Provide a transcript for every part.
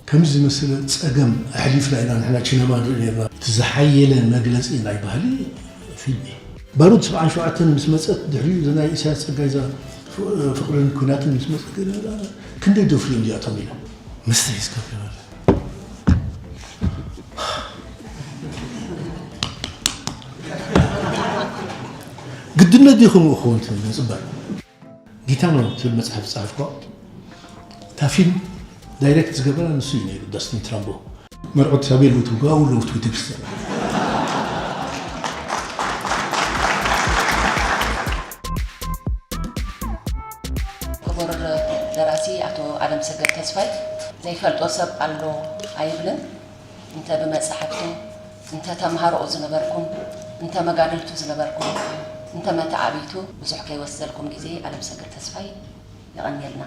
ከምዚ ዝመሰለ ጸገም ኣሕሊፍና ኢና ንሕና ቺነማ ንርኢ ነርና። እቲ ዝሓየለ መግለጺ ናይ ባህሊ ፊልም እዩ። ባሩድ ሰብዓን ሸውዓተን ምስ መጸት ድሕሪኡ ናይ ኢሳያስ ጸጋይ እዛ ፍ-፣ ፍቕርን ኲናትን ምስ መጸት ግን ክንደይ ዶ ፍልም እዚኣቶም ኢለ መስተ ሒዝካ ትብል። ግድነት ዲኹም እኹም ትብል ምጽባይ። ጊታኖ ትብል መጽሓፍ ዝጸሓፍኳ፣ እታ ፊልም ዳይሬክት ዝገበራ ንሱ እዩ ነይሩ፣ ዳስቲን ትራምቦ። መርዑት ሳቤል ውትብኳ፣ ውሎ ውትብ ቤተክርስትያን። ክቡር ደራሲ ኣቶ ኣለም ሰገድ ተስፋይ፣ ዘይፈልጦ ሰብ ኣሎ ኣይብልን። እንተ ብመጻሕፍቱ፣ እንተ ተምሃሮኡ ዝነበርኩም፣ እንተ መጋድልቱ ዝነበርኩም፣ እንተ መተዓብይቱ ብዙሕ ከይወሰድኩም ግዜ ኣለም ሰገድ ተስፋይ የቐንየልና።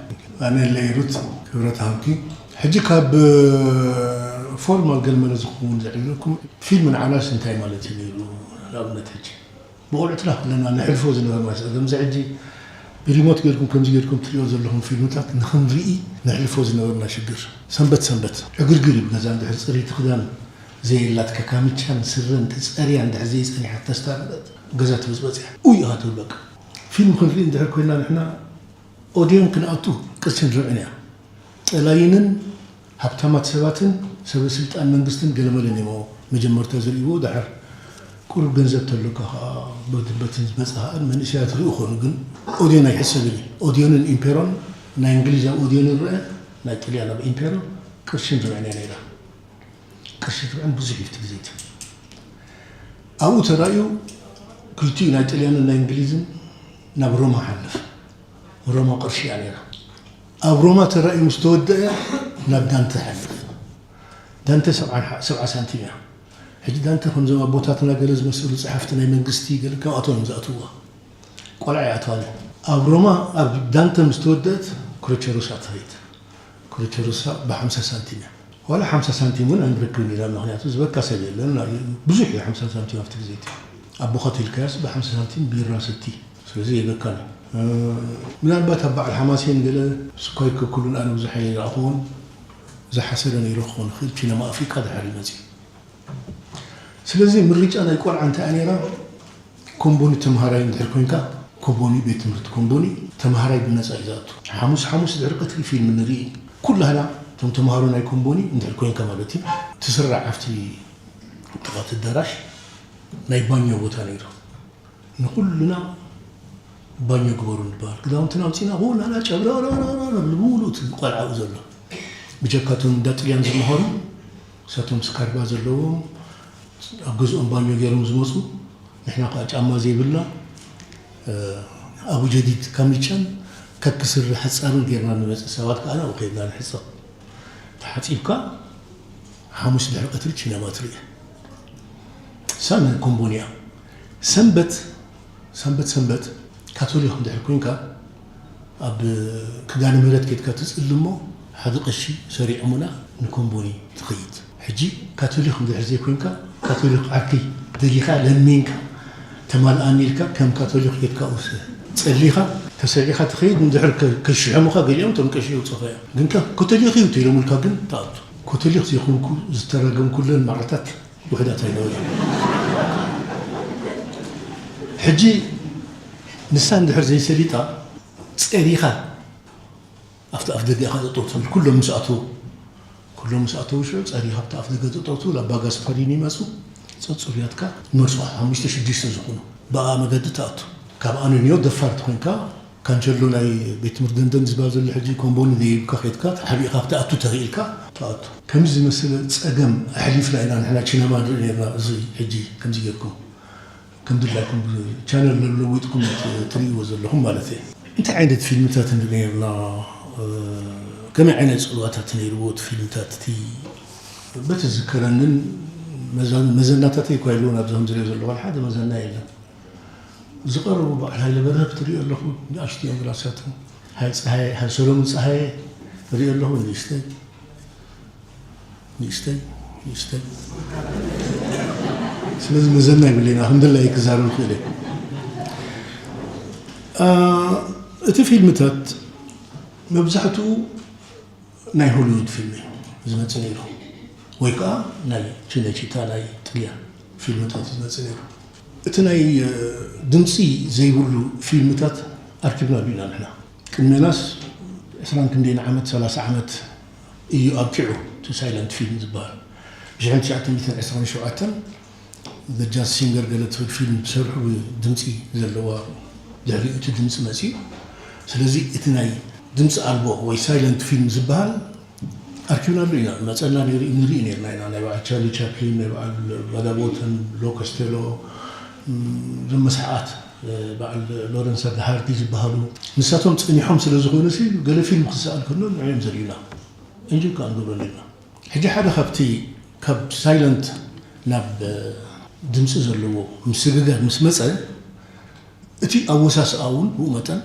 ኣነ ለይሩት ክብረት ሃብኪ። ሕጂ ካብ ፎርማል ገለመለ ዝኸውን ዘዕልለኩም ፊልም ንዓናስ እንታይ ማለት እዩ ነይሩ? ንኣብነት ሕጂ ብቆልዑትና ከለና ንሕልፎ ዝነበርና ስ-፣ ከምዚ ሕጂ ብሪሞት ጌርኩም ከምዚ ጌርኩም ትሪኦ ዘለኹም ፊልምታት ንኽንርኢ ንሕልፎ ዝነበርና ሽግር። ሰንበት ሰንበት ዕግርግር እዩ ብገዛ እንድሕር ጽርይቲ ክዳን ዘየላትካ ካምቻን ስረን ተጸርያ እንድሕር ዘይጸኒሓት ተስታረረት ገዛ ትብጽበጽ እያ። ኡይ ኢኻ ትብል በቃ። ፊልም ክንርኢ እንድሕር ኮይና ንሕና ኦድዮን ክንኣቱ ቅርሲ ንርብዕን እያ። ጠላይንን ሃብታማት ሰባትን ሰበ ስልጣን መንግስትን ገለመለን እዮም መጀመርታ ዝርእይዎ። ደሓር ቁሩብ ገንዘብ ተሎካ ከዓ በቲ በቲ ዝመጽእ ከዓ መንእሰያት ርኡ ኾኑ። ግን ኦድዮን ኣይሕሰብን እዩ። ኦድዮንን ኢምፔሮን ናይ እንግሊዝ ኣብ ኦድዮንን ርአ ናይ ጥልያን ኣብ ኢምፔሮ ቅርሽን ርብዕን እያ ነይራ። ቅርሺ ትብዕን ብዙሕ እዩ እቲ ግዜቲ። ኣብኡ ተራእዩ ክልቲኡ ናይ ጥልያንን ናይ እንግሊዝን ናብ ሮማ ሓልፍ። ሮማ ቅርሺ እያ ነይራ። ኣብ ሮማ ተራእዩ ምስ ተወደአ ናብ ዳንተ ሓልፍ። ዳንተ ሰብዓ ሳንቲም እያ። ሕጂ ዳንተ ከምዞም ኣቦታትና ገለ ዝመስሉ ጸሓፍቲ ናይ መንግስቲ ገለ ካብኣቶም እዮም ዝኣትውዋ። ቆልዓ ይኣትዋኒ። ኣብ ሮማ ኣብ ዳንተ ምስ ተወደአት ክሮቸሮሳ ትኸይድ። ክሮቸሮሳ ብሓምሳ ሳንቲም እያ። ዋላ ሓምሳ ሳንቲም እውን ኣይንረክብን ኢና፣ ምኽንያቱ ዝበካ ሰብ የለን። ብዙሕ እዩ ሓምሳ ሳንቲም ኣብቲ ግዜ እቲ። ኣቦኻ ተልካያስ ብሓምሳ ሳንቲም ቢራ ሰቲ። ስለዚ የበካን እዩ። እ፣ ምናልባት ኣብ በዓል ሓማሴን ገለ ስኳይ ከክሉን ኣነ ብዙሕ ኣይረኣኹዎን። ዝሓሰረ ነይሩ ክኾን ይኽእል፣ ቺነማ ኣፍሪቃ ድሓር እዩ መጺኡ። ስለዚ ምርጫ ናይ ቆልዓ እንታይ እያ ነይራ? ኮምቦኒ ተምሃራይ እንድሕር ኮይንካ፣ ኮቦኒ ቤት ትምህርቲ ኮምቦኒ ተምሃራይ ብነጻ እዩ ዝኣቱ። ሓሙስ ሓሙስ ድሕሪ ቀትሪ ፊልም ንርኢ። ኩላህና እቶም ተምሃሮ ናይ ኮምቦኒ እንድሕር ኮይንካ ማለት እዩ። ትስራዕ ኣብቲ ጥቓ እቲ ኣዳራሽ ናይ ባኞ ቦታ ነይሩ። ንኹልና ባኞ ግበሩ ንበሃል። ክዳውንትና ኣውፂና ኩላና ጨብረረረረ ንብሉ እቲ ቆልዓ ኣብኡ ዘሎ። ብጀካ እቶም እንዳ ጥልያን ዝመሃሩ፣ እሳቶም ስካርባ ዘለዎም፣ ኣብ ገዝኦም ባኞ ገይሮም ዝመፁ፣ ንሕና ከዓ ጫማ ዘይብልና፣ እ፣ ኣቡጀዲድ ካሚቻን ከክ ስረ ሓፃርን ገይርና ንመፅእ። ሰባት ከዓ ናብኡ ከይድና ንሕፀብ። ተሓፂብካ ሓሙስ ድሕሪ ቀትሪ ቺነማ ትርኢ። ሳሚ ኮምቦንያ። ሰንበት፣ ሰንበት፣ ሰንበት ካቶሊክ እንድሕር ኮይንካ፣ ኣብ ክዳነ ምህረት ኬድካ ትጽሊ እሞ፣ ሓደ ቀሺ ሰሪዖሙና ንኮምቦኒ ትኸይድ። ሕጂ ካቶሊክ እንድሕር ዘይኮይንካ፣ ካቶሊክ ዓርከይ ደሊኻ ለሚንካ፣ ተማልኣኒ ኢልካ፣ ከም ካቶሊክ ኬድካ ውስ-፣ ጸሊኻ፣ ተሰሪዕኻ ትኸይድ። እንድሕር ከ-፣ ከሽሐሙኻ ገሊኦም እቶም ቀሺ የውጽኡኻ እዮም። ግን ከ-፣ ኮቶሊክ እዩ ተኢሎሙልካ ግን ትኣቱ። ኮቶሊክ ዘይኮንኩ ዝተረገምኩለን መዓልታት ውሕዳት ኣይነበሩን። ሕጂ ንሳ እንድሕር ዘይሰሊጣ ጸሪኻ ኣብቲ ኣፍ ደገ ኢኻ ጠጠው ትብል። ኩሎም ምስ ኣተዉ፣ ኩሎም ምስ ኣተዉ ሽዑ ጸሪኻ ኣብቲ ኣፍ ደገ ጠጠው ትብል። ኣባጋዝ ተኸዲኑ ይመጹ። ጸጽርያትካ ነርሱ ሓሙሽተ ሽዱሽተ ዝኾኑ ብኣ መገዲ ትኣቱ። ካብ ኣነንዮ ደፋር ተኾይንካ ካንቸሎ ናይ ቤት ትምህርቲ ደንደን ዝበሃል ዘሎ ሕጂ ኮምቦኒ ነይብካ ኬድካ ሓቢእካ ክትኣቱ ተኽኢልካ ትኣቱ። ከምዚ ዝመሰለ ጸገም ኣሕሊፍና ኢና ንሕና ቺነማ ንርኢ ነርና። እዚ ሕጂ ከምዚ ጌርኩም ከም ድላይኩም ቻነል ለለዊጥኩም ት-፣ ትርእይዎ ዘለኹም ማለት እየ። እንታይ ዓይነት ፊልምታት ንርኢ ነርና? እ፣ ከመይ ዓይነት ጽልዋታት ነይርዎ እቲ ፊልምታት? እቲ በቲ ዝዝከረንን መዛ-፣ መዘናታተይ እኳ የለውን ኣብዚ ከም ዝሪኦ ዘለኹ ሓደ መዘና የለን። ዝቐረቡ በዓል ሃይለ በርሀ ክትሪኦ ኣለኹ፣ ንኣሽቱ እዮም ራሳቶም። ሃይ ፀሃየ፣ ሃይ ሰሎሙን ፀሃየ ሪኦ ኣለኹ፣ ንእሽተይ፣ ንእሽተይ፣ ንእሽተይ። ስለዚ መዘና የብለይና፣ ክንደላይ ክዛረብ ክእል እየ። አ፣ እቲ ፊልምታት መብዛሕትኡ ናይ ሆሊውድ ፊልም እዩ። ዝመጽእ ነይሩ፣ ወይ ከዓ ናይ ቺነቺታ ናይ ጥልያን ፊልምታት ዝመጽእ ነይሩ። እቲ ናይ ድምፂ ዘይብሉ ፊልምታት ኣርኪብናሉ ኢና ንሕና። ቅድሜናስ ዕስራን ክንደይን ዓመት፣ ሰላሳ ዓመት እዩ ኣብቂዑ እቲ ሳይለንት ፊልም ዝበሃል። ብ1927 በጃዝ ሲንገር ገለ ትብል ፊልም ዝሰርሑ ድምፂ ዘለዋ፣ ድሕሪኡ እቲ ድምፂ መፂኡ። ስለዚ እቲ ናይ ድምፂ ኣልቦ ወይ ሳይለንት ፊልም ዝበሃል ኣርኪብናሉ ኢና። መፀና ንርኢ ነርና ኢና። ናይ በዓል ቻርሊ ቻፕሊን፣ ናይ በዓል ቫዳቦተን፣ ሎከስቴሎ፣ ዘመሰዓት በዓል ሎረንሳ ሃርዲ ዝበሃሉ፣ ንሳቶም ፀኒሖም ስለ ዝኾኑ ሲ ገለ ፊልም ክሰኣል ከሎ ንዕኦም ዘርእዩና እንጂ ከዓ ንገብረሉ ኢና። ሕጂ ሓደ ካብቲ ካብ ሳይለንት ናብ ድምፂ ዘለዎ ምስግጋር ምስ መፀ፣ እቲ ኣወሳስኣ እውን ብኡ መጠን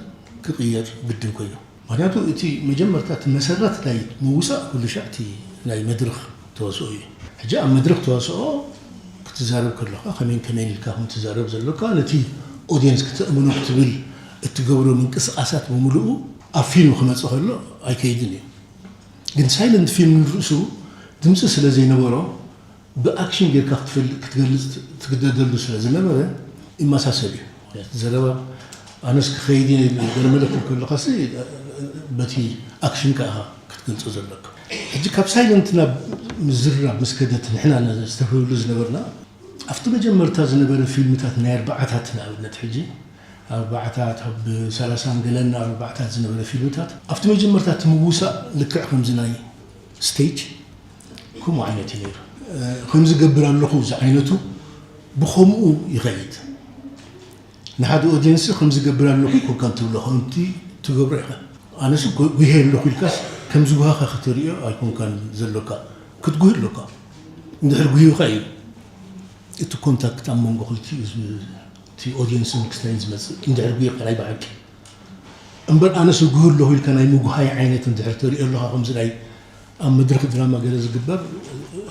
ክቕየር ግድን ኮይኑ። ምክንያቱ እቲ መጀመርታ እቲ መሰረት ናይ ምውሳእ ኩሉ ሻዕ እቲ ናይ መድረኽ ተዋስኦ እዩ። ሕጂ ኣብ መድረኽ ተዋስኦ ክትዛረብ ከለኻ ከመይን ከመይን ኢልካ ከም ትዛረብ ዘሎካ፣ ነቲ ኦድየንስ ክተእምኖ ክትብል እትገብሮ ምንቅስቓሳት ብምልኡ ኣብ ፊልም ክመጽእ ከሎ ኣይከይድን እዩ። ግን ሳይለንት ፊልም ንርእሱ ድምፂ ስለ ዘይነበሮ ብኣክሽን ጌርካ ክትፈልጥ ክትገልፅ ትግደደሉ ስለ ዝነበረ ይመሳሰል እዩ። ምክንያቱ ዘረባ ኣነስ ክኸይድ እየ ገለ መለክት ከለኻሲ በቲ ኣክሽን ከኣ ክትገልፆ ዘለካ። ሕጂ ካብ ሳይለንት ናብ ምዝራብ ምስ ከደት ንሕና ዝተፍብሉ ዝነበርና ኣብቲ መጀመርታ ዝነበረ ፊልምታት ናይ ኣርባዓታት ንኣብነት ሕጂ ኣርባዓታት ኣብ ሰላሳን ገለን ኣርባዓታት ዝነበረ ፊልምታት ኣብቲ መጀመርታ እቲ ምውሳእ ልክዕ ከምዚ ናይ ስቴጅ ከምኡ ዓይነት እዩ ነይሩ። ከምዚ ገብር ኣለኹ ዝዓይነቱ ብኸምኡ ይኸይድ። ንሓደ ኦድየንስ ከምዚ ገብር ኣለኹ ይኮንካን ትብሎ ከምቲ ትገብሮ ኢኻ። ኣነስ ጉሄ ኣለኹ ኢልካስ ከምዚ ጉሃኻ ከተርእዮ ኣይኮንካን ዘሎካ ክትጉህ ኣለካ። እንድሕር ጉሂኻ እዩ እቲ ኮንታክት ኣብ መንጎ ክልቲኡ እቲ ኦድየንስን ክስታይን ዝመፅእ እንድሕር ጉሂኻ ናይ ብሓቂ እምበር ኣነስ እጉህ ኣለኹ ኢልካ ናይ ምጉሃይ ዓይነት እንድሕር ተሪኦ ኣለኻ ከምዚ ናይ ኣብ መድረኽ ድራማ ገለ ዝግበር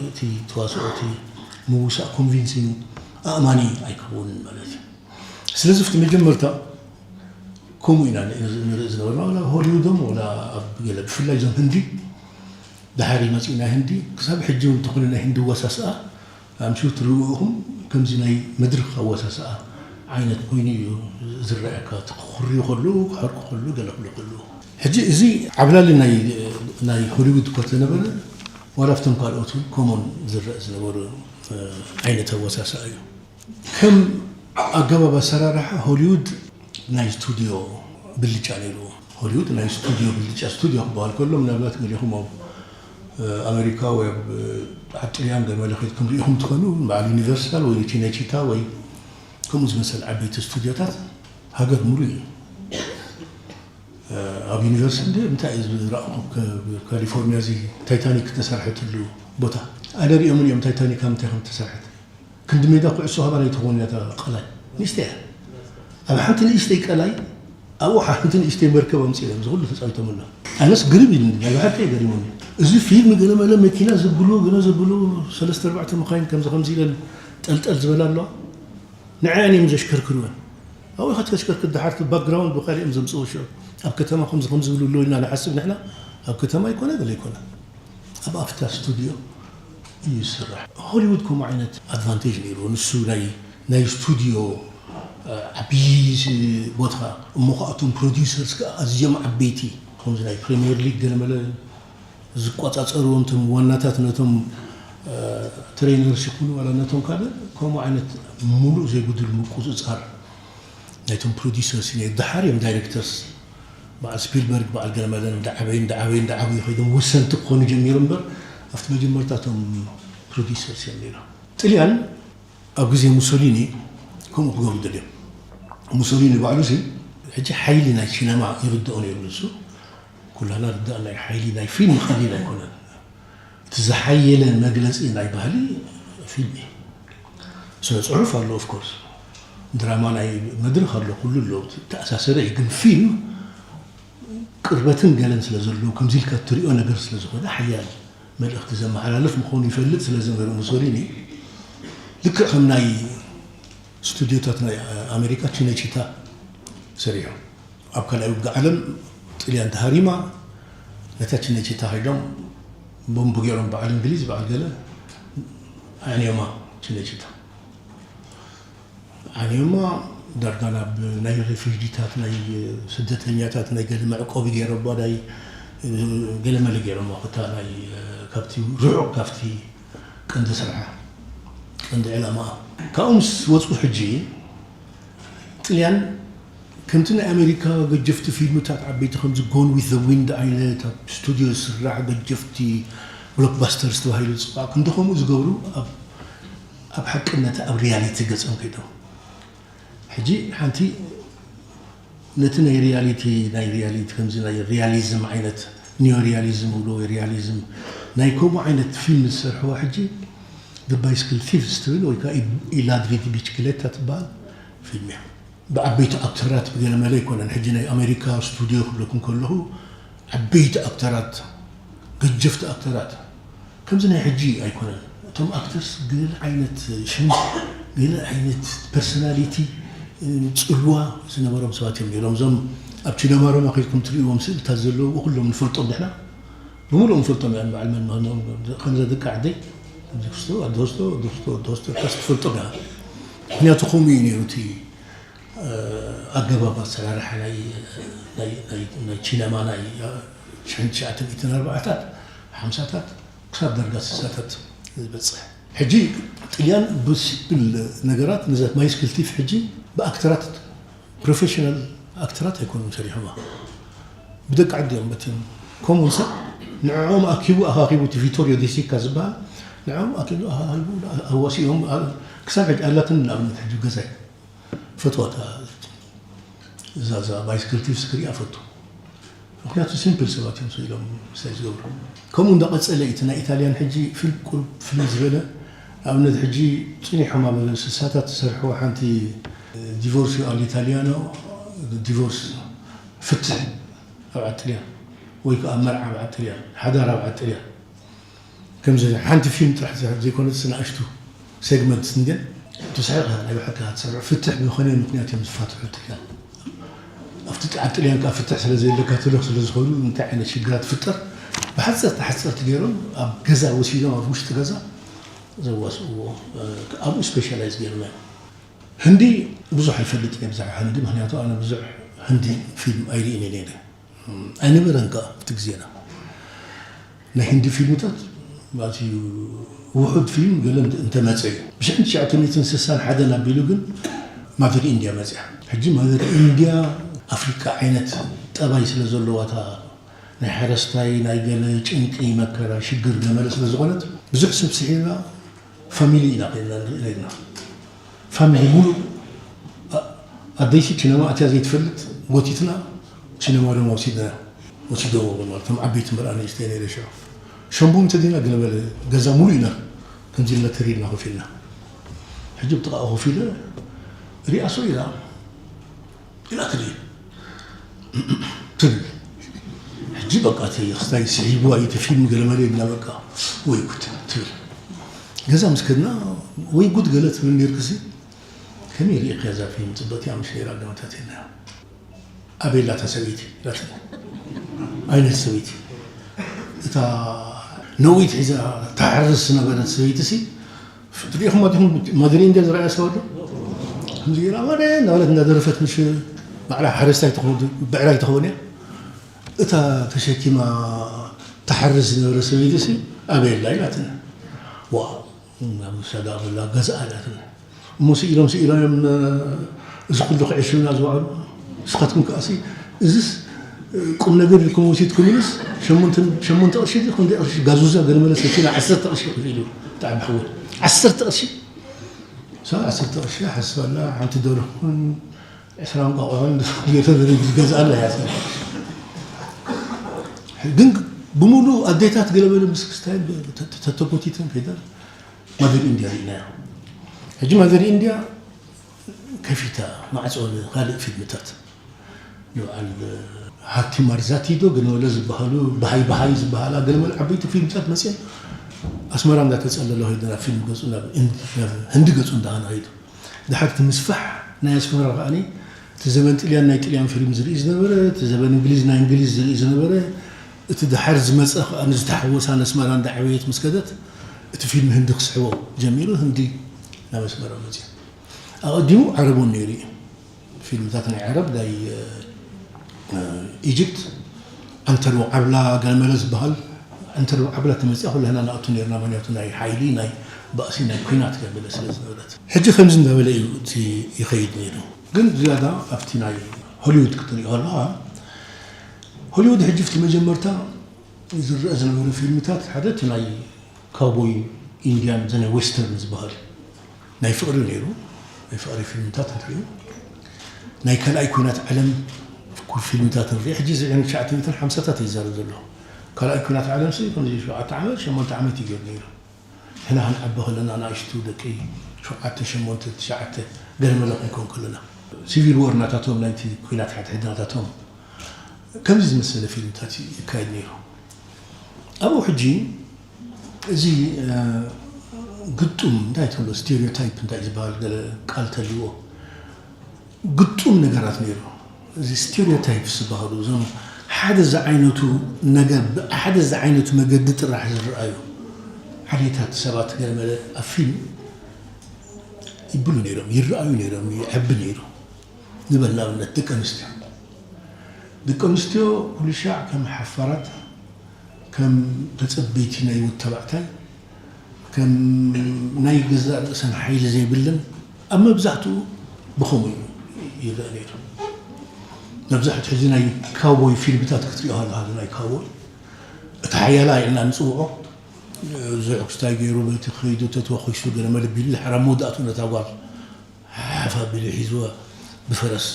እቲ ተዋስኦ እቲ ምውሳእ ኮንቪንሲንግ ኣእማኒ ኣይከውንን ማለት እዩ። ስለዚ ኣብቲ መጀመርታ ከምኡ ኢና ንርኢ ዝነበርና ወላ ሆሊውዶም ወላ ኣብ ገለ ብፍላይ እዞም ህንዲ ድሓር መፂኡ ናይ ህንዲ ክሳብ ሕጂ እውን እንተኾነ ናይ ህንዲ ኣወሳስኣ ኣምሹ ትርእዎ ኢኹም ከምዚ ናይ መድረኽ ኣወሳስኣ ዓይነት ኮይኑ እዩ ዝረኣየካ እቲ ክኹርዩ ከለዉ ክሐርቁ ከለዉ ገለ ክብሉ ከለዉ ሕጂ እዚ ዓብላሊ ናይ ናይ ሆሊውድ እኳ ተነበረ ዋላ ኣብቶም ካልኦት እውን ከምኡን ዝረአ ዝነበሩ ዓይነት ኣወሳስኣ እዩ። ከም ኣገባብ ኣሰራርሓ ሆሊውድ ናይ ስቱድዮ ብልጫ ነይርዎ። ሆሊውድ ናይ ስቱድዮ ብልጫ ስቱድዮ ክበሃል ከሎ ምናልባት ገሊኹም ኣብ ኣሜሪካ ወይ ኣብ ዓዲ ጥልያን ገመለ ከይድኩም ርኢኹም ትኾኑ በዓል ዩኒቨርሳል ወይ ቺነቺታ ወይ ከምኡ ዝመሰል ዓበይቲ ስቱድዮታት ሃገር ሙሉ እዩ። ኣብ ዩኒቨርሲቲ እንታይ እዩ ዝረእኹ ካሊፎርኒያ እዚ ታይታኒክ ተሰርሐትሉ ቦታ ኣነ ሪኦምን እዮም ታይታኒክ ምንታይ ከም ተሰርሐት ክንዲ ሜዳ ኩዕሶ ሃባ ናይ ተኾንያ ቀላይ ንእሽተይ እያ ኣብ ሓንቲ ንእሽተይ ቀላይ ኣብኡ ሓንቲ ንእሽተይ መርከብ ኣምፂኦም ዝኩሉ ተፃዊቶምላ ኣነስ ግርም ኢሉ ናይ ብሓቂ ገሪሙኒ እዚ ፊልም ገለመለ መኪና ዘብሉ ገለ ዘብሉ ሰለስተ ኣርባዕተ መካይን ከምዚ ከምዚ ኢለን ጠልጠል ዝበላ ኣለዋ ንዐን እዮም ዘሽከርክርወን ኣብኡ ኢኻ ትከሽከርክር ድሓር እቲ ባክግራውንድ ብካሊኦም ዘምፅኡ ሽዑ ኣብ ከተማ ከምዚ ከምዚ ዝብሉ ኣለዉ ኢልና ንሓስብ ንሕና ኣብ ከተማ ኣይኮነ ገለ ኣይኮነ ኣብ ኣፍታ ስቱድዮ እዩ ዝስራሕ ሆሊውድ ከምኡ ዓይነት ኣድቫንቴጅ ነይሩ ንሱ ናይ ናይ ስቱድዮ ዓብዪ ቦታ እሞ ከዓ እቶም ፕሮዲውሰርስ ከዓ ኣዝዮም ዓበይቲ ከምዚ ናይ ፕሪሚየር ሊግ ገለመለ ዝቆፃፀርዎ እንቶም ዋናታት ነቶም ትሬነርስ ይኹኑ ዋላ ነቶም ካልእ ከምኡ ዓይነት ሙሉእ ዘይጉድል ምቁፅፃር ናይቶም ፕሮዲሰርስ እዩ ነይሩ። ደሓር እዮም ዳይሬክተርስ በዓል ስፒልበርግ በዓል ገለመለን እንዳዓበዩ እንዳዓበዩ እንዳዓበዩ ከይዶም ወሰንቲ ክኾኑ ጀሚሩ እምበር ኣብቲ መጀመርታ እቶም ፕሮዲሰርስ እዮም ነይሮም። ጥልያን ኣብ ግዜ ሙሶሊኒ ከምኡ ክገብሩ ደልዮም። ሙሶሊኒ ባዕሉ ሲ ሕጂ ሓይሊ ናይ ሲነማ ይርድኦ ነይሩ ንሱ ኩላና ርዳእ ናይ ሓይሊ ናይ ፊልም ቀሊል ኣይኮነን። እቲ ዝሓየለ መግለፂ ናይ ባህሊ ፊልም እዩ። ስነ ፅሑፍ ኣሎ ኦፍኮርስ ድራማ ናይ መድረኽ ኣሎ ኩሉ ኣሎ ተኣሳሰረ እዩ ግን ፊልም ቅርበትን ገለን ስለ ዘለዎ ከምዚ ኢልካ እትሪኦ ነገር ስለ ዝኾነ ሓያል መልእኽቲ ዘመሓላልፍ ምዃኑ ይፈልጥ ስለ ዝነበረ ሙሶሊኒ ልክዕ ከም ናይ ስቱድዮታት ናይ ኣሜሪካ ቺነቺታ ሰሪሑ ኣብ ካልኣይ ውግእ ዓለም ጥልያን ተሃሪማ ነታ ቺነቺታ ከይዶም ቦምብ ገይሮም በዓል እንግሊዝ በዓል ገለ ኣዕንዮማ ቺነቺታ። ኣዕንዮማ ዳርጋ ናብ ናይ ሬፊውጂታት ናይ ስደተኛታት ናይ ገለ መዕቆቢ ገይሮማ ናይ ገለ መለ ገይሮማ ክታ ናይ ካብቲ ርሑቕ ካብቲ ቀንዲ ስርሓ ቀንዲ ዕላማ ካብኡ ምስ ወፁ ሕጂ ጥልያን ከምቲ ናይ ኣሜሪካ ገጀፍቲ ፊልምታት ዓበይቲ ከምዚ ጎን ዊዝ ዘ ዊንድ ዓይነት ኣብ ስቱዲዮ ዝስራሕ ገጀፍቲ ብሎክባስተርስ ተባሂሉ ዝፅዋዕ ክንዲ ከምኡ ዝገብሩ ኣብ ሓቅነት ኣብ ሪያሊቲ ገፆም ከይዶም ሕጂ ሓንቲ ነቲ ናይ ሪያሊቲ ናይ ሪያሊቲ ከምዚ ናይ ሪያሊዝም ዓይነት ኒዮ ሪያሊዝም ብሎ ሪያሊዝም ናይ ከምኡ ዓይነት ፊልም ዝሰርሕዋ ሕጂ ባይስክል ቲቭስ ትብል ወይ ከዓ ኢላድሪቲ ቢችክሌታ ትበሃል ፊልም እያ። ብዓበይቲ ኣክተራት ብገለመለ ኣይኮነን። ሕጂ ናይ ኣሜሪካ ስቱዲዮ ክብለኩም ከለኹ ዓበይቲ ኣክተራት ገጀፍቲ ኣክተራት ከምዚ ናይ ሕጂ ኣይኮነን። እቶም ኣክተርስ ገለ ዓይነት ሽም ገለ ዓይነት ፐርሶናሊቲ ፅልዋ ዝነበሮም ሰባት እዮም ነይሮም። እዞም ኣብ ቺነማሮማ ከይድኩም ትርእይዎም ስእልታት ዘለዉ ኩሎም ንፈልጦም ንሕና ብምሉእ ንፈልጦም እዮም። በዓል መን ምህኖም ከምዛ ደቂ ዓደይ ዶስቶ ዶስቶ ዶስቶ ዶስቶ ካስ ትፈልጦም ኢና። ምክንያቱ ከምኡ እዩ ነይሩ እቲ ኣገባብ ኣሰራርሓ ናይ ቺነማ ናይ ሽሕን ትሽዓተ ሚእትን ኣርባዓታት ሓምሳታት ክሳብ ዳርጋ ስሳታት ዝበፅሕ ሕጂ ጥልያን ብሲምፕል ነገራት ነዛ ማይስክል ቲፍ ሕጂ ብኣክተራት ፕሮፌሽናል ኣክተራት ኣይኮኑን ሰሪሖማ ብደቂ ዓዲ እዮም በቲም ከምኡ ሰብ ንዕኦም ኣኪቡ ኣኻኪቡ እቲ ቪቶሪዮ ዴሲካ ዝበሃል ንዕኦም ኣኪቡ ኣኻኪቡ ኣዋሲኦም ክሳብ ሕጂ ኣላትን ንኣብነት ሕጂ ገዛይ ፈትዋታ እዛ እዛ ባይስክል ቲፕስ ክሪኣ ፈቱ ምክንያቱ ሲምፕል ሰባት እዮም ስኢሎም ስታይ ዝገብሩ ከምኡ እንዳቐፀለ እቲ ናይ ኢታልያን ሕጂ ፊልም ቁሩብ ፍልይ ዝበለ ኣብነት ሕጂ ፅኒሖም ኣብ ስሳታት ዝሰርሕዎ ሓንቲ ዲቮርስ ኣል ኢታሊያኖ ዲቮርስ ፍትሕ ኣብ ዓጥልያን ወይ ከዓ መርዓ ኣብ ዓጥልያን ሓዳር ኣብ ዓጥልያን ከምዚ ሓንቲ ፊልም ጥራሕ ዘይኮነት ንኣሽቱ ሴግመንት እንድን ትስሕቕ ናይ ብሓቂ ትሰርሑ ፍትሕ ብኾነ ምክንያት እዮም ዝፋትሑ ጥልያን ኣብቲ ዓጥልያን ከዓ ፍትሕ ስለ ዘየለካ ትልኽ ስለ ዝኸዱ እንታይ ዓይነት ሽግራት ትፍጠር ብሓፀርቲ ሓፀርቲ ገይሮም ኣብ ገዛ ወሲዶም ኣብ ውሽጢ ገዛ ዘዋስእዎ ኣብኡ ስፔሻላይዝ ገይሮም እዮም ህንዲ ብዙሕ ኣይፈልጥ እየ ብዛዕባ ህንዲ ምክንያቱ ኣነ ብዙሕ ህንዲ ፊልም ኣይርእን እየ ነይረ ኣይነበረን ከዓ ኣብቲ ግዜና ናይ ህንዲ ፊልምታት ማለት እዩ ውሑድ ፊልም ገለ እንተመፀ እዩ ብሽሕን ትሽዓተ ሚእትን ስሳን ሓደን ኣቢሉ ግን ማዘር ኢንድያ መፅያ ሕጂ ማዘር ኢንድያ ኣፍሪካ ዓይነት ጠባይ ስለ ዘለዋ እታ ናይ ሓረስታይ ናይ ገለ ጭንቂ መከራ ሽግር ገመለ ስለ ዝኾነት ብዙሕ ሰብ ስሒብና ፋሚሊ ኢና ኮይንና ንርኢ ነርና ፋሚሊ ሙሉእ ኣደይሲ ሲነማ ኣትያ ዘይትፈልጥ ጎቲትና ሲነማ ዶም ወሲድና ወሲደዎ ማለት እቶም ዓበይቲ ምርኣ ንእሽተይ ነይረ ሽዑ ሸምቡ እንተዲና ገለ በለ ገዛ ሙሉእ ኢና ከምዚ ኢልና ተሪርና ኮፍ ኢልና ሕጂ ብጥቓኡ ኮፍ ኢለ ሪኣ ሰው ኢላ ኢላ ትርኢ ትብል ሕጂ በቃ እቲ ክስታይ ስሒብዋ እዩ እቲ ፊልም ገለመለ ኢልና በቃ ወይ ጉድ ትብል ገዛ ምስ ከድና ወይ ጉድ ገለ ትብል ነርክሲ ከመይ ርኢኽያ እዛ ፊልም ፅብቕቲ እያ ምሽ ነይራ ገመታት የለያ ኣበይ ኣላ እታ ሰበይቲ ኢላትኒ ዓይነት ሰበይቲ እታ ነዊት ሒዛ ተሓርስ ዝነበረት ሰበይቲ ሲ ትሪኢኹማ ዲኹም ማድሪ እንድያ ዝረኣያ ሰብ ኣሎ ከምዚ ገይራ ወደ እናበለት እናደረፈት ምሽ ባዕላ ሓረስታይ ትኸውን ብዕራይ ትኸውን እያ እታ ተሸኪማ ተሓርስ ዝነበረ ሰበይቲ ሲ ኣበይ ኣላ ኢላትኒ ዋ ናብ ውሳዳ ኣበላ ገዝኣ ኢላትኒ እሞ ስኢሎም ስኢሎም እዮም እዚ ኩሉ ክዕሽውና ዝውዕሉ ንስኻትኩም ከኣሲ እዚስ ቁም ነገር ኢልኩም ወሲድኩምንስ ሸሞንተ ቅርሺ ድዩ ክንደይ ቅርሺ ጋዙዛ ገለመለ ሰኪና ዓሰርተ ቅርሺ ክፍል እዩ ብጣዕሚ ሕወል ዓሰርተ ቅርሺ ሰብ ዓሰርተ ቅርሺ ሓስበላ ሓንቲ ደርሁን ዕስራ እንቋቑሖን ገይረ ዝገዝኣላ እያ ግን ብምሉእ ኣዴታት ገለመለ ምስ ክስታይን ተተጎቲተን ከይደን ማዘር ኢንድያ ርኢናዮ ሕጂ ማዘር ኢንድያ ከፊታ ማዕፆ ካልእ ፊልምታት ንበዓል ሃኪ ማርዛቲ ዶ ገለመለ ዝበሃሉ በሃይ በሃይ ዝበሃላ ገለመለ ዓበይቲ ፊልምታት መፅአን ኣስመራ እንዳተፀለለ ከይዱ ናብ ፊልም ገፁ ናብ ህንዲ ገፁ እንዳሃና ከይዱ ድሓር እቲ ምስፋሕ ናይ ኣስመራ ከዓኒ እቲ ዘበን ጥልያን ናይ ጥልያን ፊልም ዝርኢ ዝነበረ እቲ ዘበን እንግሊዝ ናይ እንግሊዝ ዝርኢ ዝነበረ እቲ ድሓር ዝመጸ ከኣ ንዝተሓወሳ ነስመራ እንዳዕበየት ምስ ከደት፣ እቲ ፊልም ህንዲ ክስሕቦ ጀሚሩ፣ ህንዲ ናብ ኣስመራ መጺኡ። ኣቐዲሙ ዓረብ እውን ነይሩ እዩ። ፊልምታት ናይ ዓረብ፣ ናይ፣ እ፣ ኢጅፕት፣ ዓንተር ወዓብላ ገለመለ ዝበሃል፣ ዓንተር ወዓብላ ተመጺኣ ኩላህና ንኣቱ ነይርና፣ ምኽንያቱ ናይ ሓይሊ፣ ናይ ባእሲ፣ ናይ ኲናት ገለመለ ስለ ዝነበረት። ሕጂ ከምዚ እንዳበለ እዩ እቲ ይኸይድ ነይሩ። ግን ዝያዳ ኣብቲ ናይ ሆሊውድ ክትሪኦ ከለኻ፣ ሆሊውድ ሕጂ ኣብቲ መጀመርታ ዝረአ ዝነበረ ፊልምታት ሓደ እቲ ናይ ካውቦይ ኢንድያን፣ እዚ ናይ ዌስተርን ዝበሃል ናይ ፍቕሪ ነይሩ። ናይ ፍቕሪ ፊልምታት ንሪኡ። ናይ ካልኣይ ኲናት ዓለም ኩል ፊልምታት ንርኢ። ሕጂ እዚ ዕንወት ትሽዓተ ሚእትን ሓምሳታት እዩ ዝዛረብ ዘሎ። ካልኣይ ኲናት ዓለም ሲ ከምዚ ሸውዓተ ዓመት፣ ሸሞንተ ዓመት እዩ ገይሩ ነይሩ። ንሕና ክንዓቢ ከለና፣ ንኣሽቱ ደቂ ሸውዓተ፣ ሸሞንተ፣ ትሽዓተ፣ ገለ መለ ክንከውን ከለና፣ ሲቪል ዎር ናታቶም፣ ናይቲ ኲናት ሓድሕድ ናታቶም፣ ከምዚ ዝመሰለ ፊልምታት ይካየድ ነይሩ። ኣብኡ ሕጂ እዚ፣ እ፣ ግጡም እንታይ ትብሎ፣ ስቴሪዮታይፕ እንታይ ዝበሃል ገለ ቃል ተልዎ፣ ግጡም ነገራት ነይሩ። እዚ ስቴሪዮታይፕስ ዝበሃሉ፣ እዞም ሓደ ዝዓይነቱ ነገር፣ ብሓደ ዝዓይነቱ መገዲ ጥራሕ ዝረኣዩ ዓሌታት ሰባት፣ ገለ መለ ኣብ ፊልም ይብሉ ነይሮም፣ ይረኣዩ ነይሮም፣ ይዕቢ ነይሩ። ንበል ንኣብነት ደቂ ኣንስትዮ። ደቂ ኣንስትዮ ኩሉ ሻዕ ከም ሓፋራት፣ ከም ተጸበይቲ ናይ ወድ ተባዕታይ፣ ከም ናይ ገዛእ ርእሰን ሓይሊ ዘይብለን፣ ኣብ መብዛሕትኡ ብኸምኡ እዩ ይረአ ነይሩ። መብዛሕትኡ ሕጂ ናይ ካውቦይ ፊልምታት ክትሪኦ ከለኻ፣ ናይ ካውቦይ፣ እቲ ሓያላ ኢልና ንጽውዖ፣ እዚ ዕጉስታይ ገይሩ በቲ ከይዱ ተተወኺሱ ገለ መለ ቢሉ፣ ድሓር ኣብ መወዳእትኡ ነታ ጓል ሓፍ ኣቢሉ ሒዝዋ፣ ብፈረስ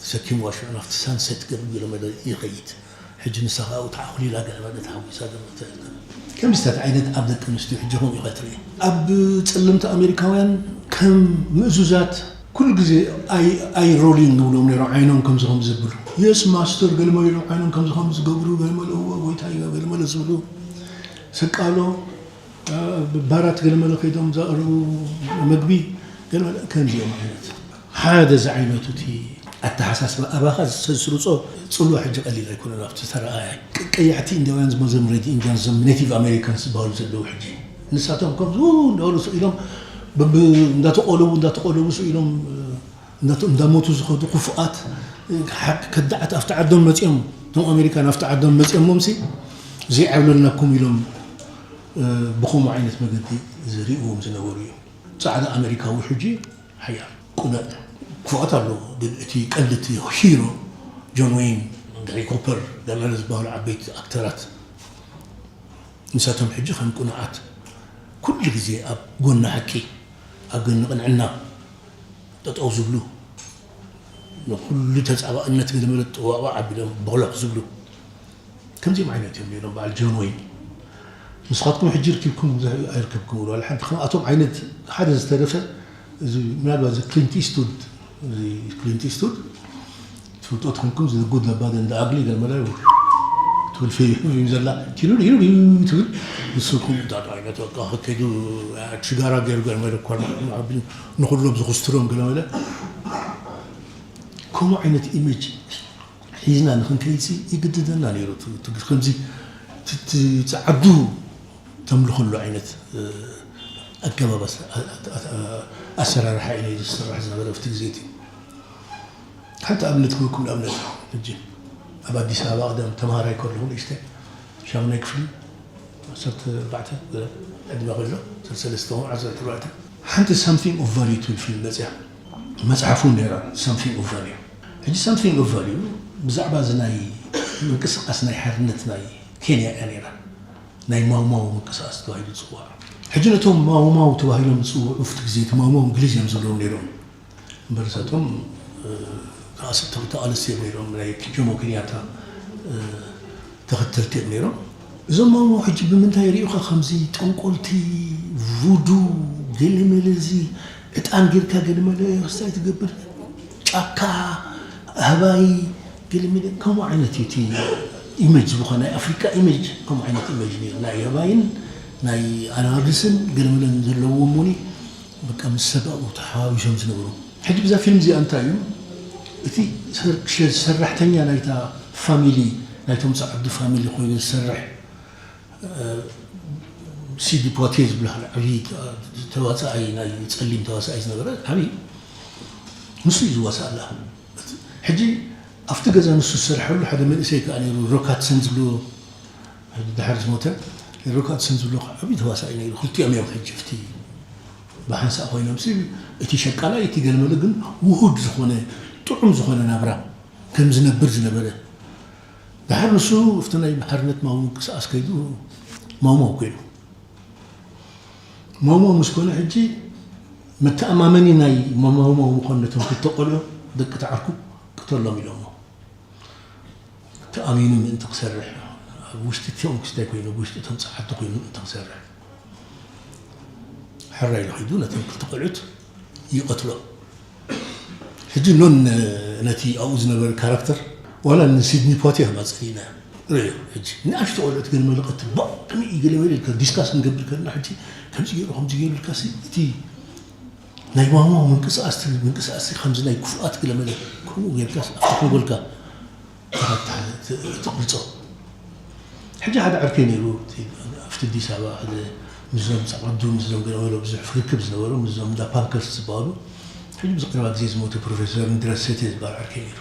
ተሰኪምዋ፣ ሽዑ ናብቲ ሳንሰት ገለ መለ ይኸይድ። ሕጂ ንሳ ኸኣ ኣብኡ ተዓኹሊላ፣ ገለ መለ ተሓጒሳ፣ ገለ መለ ተዘከረ። ከምዚታት ዓይነት ኣብ ደቂ ኣንስትዮ ሕጂ ከምኡ ኢኻ ትርኢ። ኣብ ጸለምቲ ኣሜሪካውያን ከም ምእዙዛት ኩሉ ግዜ ኣይ፣ ኣይ ሮሊንግ ንብሎም ነይሮም፣ ዓይኖም ከምዚ ከም ዝብሉ። የስ ማስተር፣ ገለ መለ ኢሎም ዓይኖም ከምዚ ከም ዝገብሩ፣ ገለ መለ እወ፣ ጎይታይ፣ ገለ መለ ዝብሉ። ሰቃሎ፣ ኣብ ባራት ገለ መለ ከይዶም ዘቕርቡ መግቢ፣ ገለ መለ ከምዚኦም ዓይነት። ሓደ ዝዓይነቱ እቲ ኣተሓሳስባ ኣባኻ ዝተስርጾ ጽልዋ ሕጂ ቀሊል ኣይኮነን። ኣብቲ ተረኣኣይ ቅ-፣ ቀያሕቲ ኢንድያውያን፣ ዝመዘም ሬድ ኢንድያንስ፣ ዞም ኔቲቭ ኣሜሪካንስ ዝበሃሉ ዘለዉ ሕጂ፣ ንሳቶም ከምዚ እንዳበሉ ስቕ ኢሎም፣ ብ-፣ ብ-፣ እንዳተቆለቡ፣ እንዳተቆለቡ ስቕ ኢሎም፣ እንዳተ-፣ እንዳሞቱ ዝኸዱ ክፉኣት፣ ሓ-፣ ከዳዓት ኣብቲ ዓዶም መጺኦም፣ እቶም ኣሜሪካን ኣብቲ ዓዶም መጺኦሞምሲ፣ ዘይዓብለልናኩም ኢሎም፣ እ፣ ብኸምኡ ዓይነት መገዲ ዝርእዎም ዝነበሩ እዮም። ጻዕዳ ኣሜሪካዊ ሕጂ ሓያል ቁኑዕ ክፉኣት ኣለዉ፣ ግን እቲ ቀንዲ፣ እቲ ሂሮ፣ ጆን ዌይን፣ ጋሪ ኮፐር፣ ገለ ዝበሃሉ ዓበይቲ ኣክተራት፣ ንሳቶም ሕጂ ከም ቅኑዓት፣ ኩሉ ግዜ ኣብ ጎኒ ሓቂ፣ ኣብ ጎኒ ቅንዕና ጠጠው ዝብሉ፣ ንኹሉ ተጻባእነት ገለ መለ ጥዋዋዕ ኣቢሎም ቦቕሎቕ ዝብሉ፣ ከምዚኦም ዓይነት እዮም ነይሮም፣ በዓል ጆን ዌይን። ንስኻትኩም ሕጂ ርኪብኩም፣ ብዙሕ ኣይርከብኩም፣ ዋላ ሓንቲ ከምኣቶም ዓይነት ሓደ ዝተረፈ፣ እዚ ምናልባት እዚ ክሊንት ኢስትውድ፣ እዚ ክሊንት ኢስትውድ፣ ትፈልጦ ተኾንኩም፣ እዚ ጉድ፣ ዘ ባድ ኤንድ ኣግሊ ገለ መለ ትብል ፊልም እዩ ዘላ። ቲሉሊሉ ትብል፣ ንሱ ከምኡ እንታይ ዓይነት በቃ ከከይዱ ሽጋራ ገይሩ ገለ መለ እኳ ንዓቢ ንኹሎም ዝኹስትሮም ገለ መለ። ከምኡ ዓይነት ኢሜጅ ሒዝና ንኽንከይድሲ ይግድደና ነይሩ። እቲ፣ እቲ ከምዚ እቲ፣ እቲ ጸዓዱ ተምልኸሉ ዓይነት፣ እ፣ ኣገባብ ኣስ-፣ ኣ-፣ ኣ-፣ ኣ-፣ ኣሰራርሓ እዩ ነይሩ ዝስራሕ ዝነበረ ኣብቲ ግዜ እቲ። ሓንቲ ኣብነት ክህበኩም፣ ንኣብነት ሕጂ ኣብ ኣዲስ ኣበባ ቀደም ተምሃራይ ከለኹ ንእሽተይ ሻሙናይ ክፍሊ ዓሰርተ ኣርባዕተ ዕድመ ከሎ፣ ዓሰርተ ሰለስተ ዓሰርተ ኣርባዕተ፣ ሓንቲ ሳምቲንግ ኦፍ ቫልዩ ትብል ፊልም መጽያ። መጽሓፍ እውን ነይራ፣ ሳምቲንግ ኦፍ ቫልዩ። ሕጂ ሳምቲንግ ኦፍ ቫልዩ ብዛዕባ እዚ ናይ ምንቅስቃስ ናይ ሓርነት ናይ ኬንያ እያ ነይራ። ናይ ማውማው ምንቅስቃስ ተባሂሉ ዝጽዋዕ። ሕጂ ነቶም ማውማው ተባሂሎም ዝጽውዑ፣ ኣብቲ ግዜ እቲ ማውማው እንግሊዝ እዮም ዝብሎም ነይሮም። እምበር እሳቶም፣ እ፣ ተቓስ-፣ ተቓለስቲ እዮም ነይሮም፣ ናይ ጆሞ ኬንያታ፣ እ፣ ተኸተልቲ እዮም ነይሮም። እዞም ማሞ ሕጂ ብምንታይ ይሪኡኻ ከምዚ ጠንቆልቲ፣ ቡዱ፣ ገለመለ፣ እዚ ዕጣን ጌርካ ገለመለ ክስታይ ትገብር፣ ጫካ፣ ኣህባይ፣ ገለመለ፣ ከምኡ ዓይነት እዩ እቲ ኢሜጅ ዝኾነ፣ ናይ ኣፍሪካ ኢሜጅ ከምኡ ዓይነት ኢሜጅ ነይሩ። ናይ ኣህባይን ናይ ኣናብስን ገለመለን ዘለዎም እውን በቃ ምስ ሰብ ኣብኡ ተሓዋዊሶም ዝነብሩ። ሕጂ ብዛ ፊልም እዚኣ እንታይ እዩ? እቲ ሰር-፣ ሸ-፣ ሰራሕተኛ ናይታ ፋሚሊ ናይቶም ጸዓዱ ፋሚሊ ኮይኑ ዝሰርሕ፣ እ፣ ሲዲ ፖቴ ዝበሃል ዓብዪ ተዋሳኣይ፣ ናይ ጸሊም ተዋሳኣይ ዝነበረ ዓብዪ፣ ንሱ እዩ ዝዋሳእ ኣላ። ሕጂ ኣብቲ ገዛ ንሱ ዝሰርሐሉ ሓደ መንእሰይ ከኣ ነይሩ፣ ሮካትሰን ዝብልዎ፣ ድሓር ዝሞተ ሮካትሰን ዝብልዎ ከኣ ዓብዪ ተዋሳኣይ ነይሩ። ክልቲኦም እዮም ሕጂ ኣብቲ ብሓንሳእ ኮይኖም ሲ፣ እቲ ሸቃላይ፣ እቲ ገለመለ ግን ውሁድ ዝኾነ፣ ጥዑም ዝኾነ ናብራ ከም ዝነብር ዝነበረ። ድሓር ንሱ ኣብቲ ናይ ሓርነት ማው ምንቅስቃስ ከይዱ ማውማው ኮይኑ። ማውማው ምስ ኮነ ሕጂ መተኣማመኒ ናይ ማውማው ምዃኑ ነቶም ክልተ ቆልዑ ደቂ ተዓርኩ ቅተሎም ኢሎሞ። ተኣሚኑ ምእንቲ ክሰርሕ፣ ኣብ ውሽጢ እቶም ክስታይ ኮይኑ፣ ኣብ ውሽጢ እቶም ጸዓዱ ኮይኑ ምእንቲ ክሰርሕ። ሕራይ ኢሉ ኸይዱ ነቶም ክልተ ቆልዑት ይቐትሎ። ሕጂ ኖን ነቲ ኣብኡ ዝነበረ ካራክተር ዋላ ንሲድኒ ፖቴ ከማጽእ ኢና ርእዮ። ሕጂ ንኣሽቱ ቆልዑት ግን መለቐት ቦ ከመይ እዩ ገለ መለ ኢልካ ዲስካስ ክንገብር ከለና ሕጂ ከምዚ ገይሩ ከምዚ ገይሩ ኢልካ ሲ እቲ ናይ ማማ ምንቅስቃስ ምንቅስቃስ ሲ ከምዚ ናይ ክፉኣት ገለ መለ ከምኡ ጌርካ ኣብቲ ኮንጎልካ ትቕርጾ። ሕጂ ሓደ ዓርከይ ነይሩ፣ እቲ ኣብቲ ኣዲስ ኣበባ ሓደ ምስዞም ጸዓዱ፣ ምስዞም ገለመሎ ብዙሕ ፍርክብ ዝነበሮ፣ ምስዞም እንዳ ፓንከርስ ዝበሃሉ፣ ሕጂ ብዚ ቀረባ ግዜ ዝሞተ ፕሮፌሰር እንድረስ ሴቴ ዝበሃል ዓርከይ ነይሩ።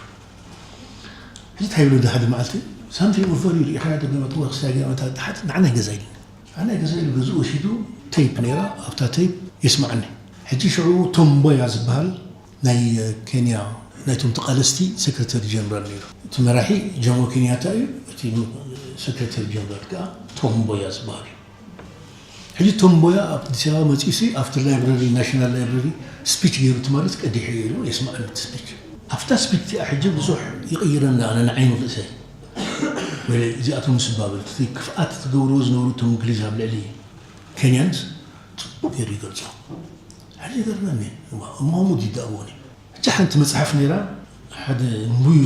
ሕጂ እንታይ ይብለኒ ሓደ መዓልቲ፣ ሳምቲንግ ኦፍ ቫልዩ ርኢኻያ ዶ ገመት ወይ ክስታይ ገመት ንዓና ይገዛ ኢሉኒ። ኣነ ገዛ ኢሉ ገዝኡ ወሲዱ ቴፕ ነይራ፣ ኣብታ ቴፕ የስምዓኒ። ሕጂ ሽዑ ቶምቦያ ዝበሃል ናይ ኬንያ ናይቶም ተቓለስቲ ሴክሬታሪ ጀነራል ነይሩ። እቲ መራሒ ጆሞ ኬንያታ እዩ፣ እቲ ሴክሬታሪ ጀነራል ከኣ ቶምቦያ ዝበሃል እዩ። ሕጂ ቶምቦያ ኣብ ኣዲስ ኣበባ መጺኡሲ ኣብቲ ላይብረሪ፣ ናሽናል ላይብረሪ ስፒች ገይሩ ትማሊ ቀዲሑ ኢሉ የስምዓኒ እቲ ስፒች። ኣብታ ስፒች እቲኣ ሕጂ ብዙሕ ይቕይረኒ ኣነ ንዓይኒ ርእሰይ። ወይለ እዚኣቶም ምስ ባብል እቲ ክፍኣት ትገብርዎ ዝነበሩ እቶም እንግሊዝ ኣብ ልዕሊ ኬንያንስ ጽቡቕ ገይሩ ይገልጾ። ሕጂ ይገርመኒ፣ እሞ እሞ ድዩ ደኣ ብወኒ? ሕጂ ሓንቲ መጽሓፍ ነይራ፣ ሓደ ሙዩ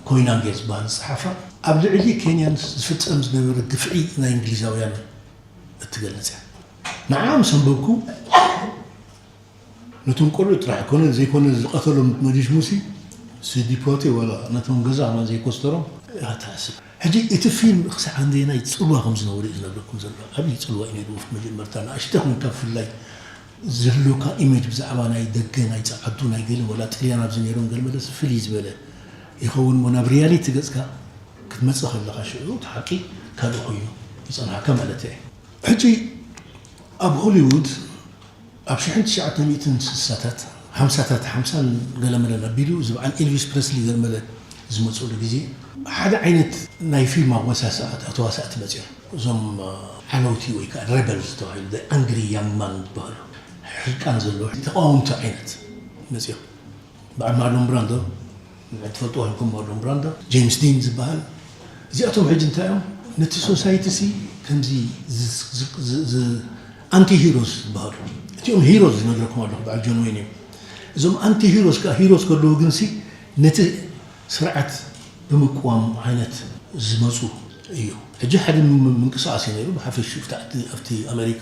ኮይናንጌ ዝበሃል ዝጸሓፋ፣ ኣብ ልዕሊ ኬንያንስ ዝፍጸም ዝነበረ ግፍዒ ናይ እንግሊዛውያን እትገልጽ እያ። ንዓ ምስ ኣንበብኩ፣ ነቶም ቆልዑ ጥራሕ ኮነ ዘይኮነ ዝቐተሎም መዲሽ ሙሲ፣ ሲዲ ፖቴ ዋላ ነቶም ገዛ ከማን ዘይኮስተሮም እያ ትሓስብ። ሕጂ እቲ ፊልም ክሳዕ ክንደየናይ ጽልዋ ከም ዝነበሮ እዩ ዝነግረኩም ዘሎ። ዓብዪ ጽልዋ እዩ ነይርዎ። መጀመርታ ንኣሽተ ኮይንካ ብፍላይ ዘለካ ኢሜጅ ብዛዕባ ናይ ደገ፣ ናይ ጸዓዱ፣ ናይ ገለ ዋላ ጥልያን ኣብዚ ነይሮም ገለ መለስ ፍልይ ዝበለ ይኸውን እሞ ናብ ሪያሊቲ ገጽካ ክትመጽእ ከለኻ ሽዑ እቲ ሓቂ ካልእ ኮይኑ ይጸንሓካ ማለት እየ። ሕጂ ኣብ ሆሊውድ ኣብ ሽሕን ትሽዓተ ሚእትን ስሳታት፣ ሓምሳታት፣ ሓምሳን ገለመለን ኣቢሉ፣ እዚ በዓል ኤልቪስ ፕረስሊ ገለመለ ዝመጽኡሉ ግዜ፣ ሓደ ዓይነት ናይ ፊልም ኣወሳስኣ ኣተዋሳእቲ መጺኦም። እዞም፣ እ፣ ዓለውቲ ወይ ከኣ ሬበልስ ተባሂሉ፣ the angry young man ዝበሃሉ፣ ሕርቃን ዘለዎ ተቃወምቲ ዓይነት መጺኦም። በዓል ማርሎን ብራንዶ፣ ትፈልጥዎ ኮይንኩም ማርሎን ብራንዶ፣ ጄምስ ዲን ዝበሃል። እዚኣቶም ሕጂ እንታይ እዮም? ነቲ ሶሳይቲ ሲ ከምዚ ዝ-፣ ዝ-፣ ዝ-፣ ዝ-፣ ኣንቲ ሂሮስ ዝበሃሉ። እቲኦም ሂሮስ ዝነግረኩም ኣለኹ፣ በዓል ጆን ዌይን እዮም። እዞም ኣንቲ ሂሮስ ከኣ ሂሮስ ከለዉ ግን ሲ ነቲ ስርዓት ብምቅዋም ዓይነት ዝመጹ እዩ። ሕጂ ሓደ ም-፣ ምንቅስቃስ እዩ ነይሩ፣ ብሓፈሽኡ ኣብቲ፣ ኣብቲ ኣሜሪካ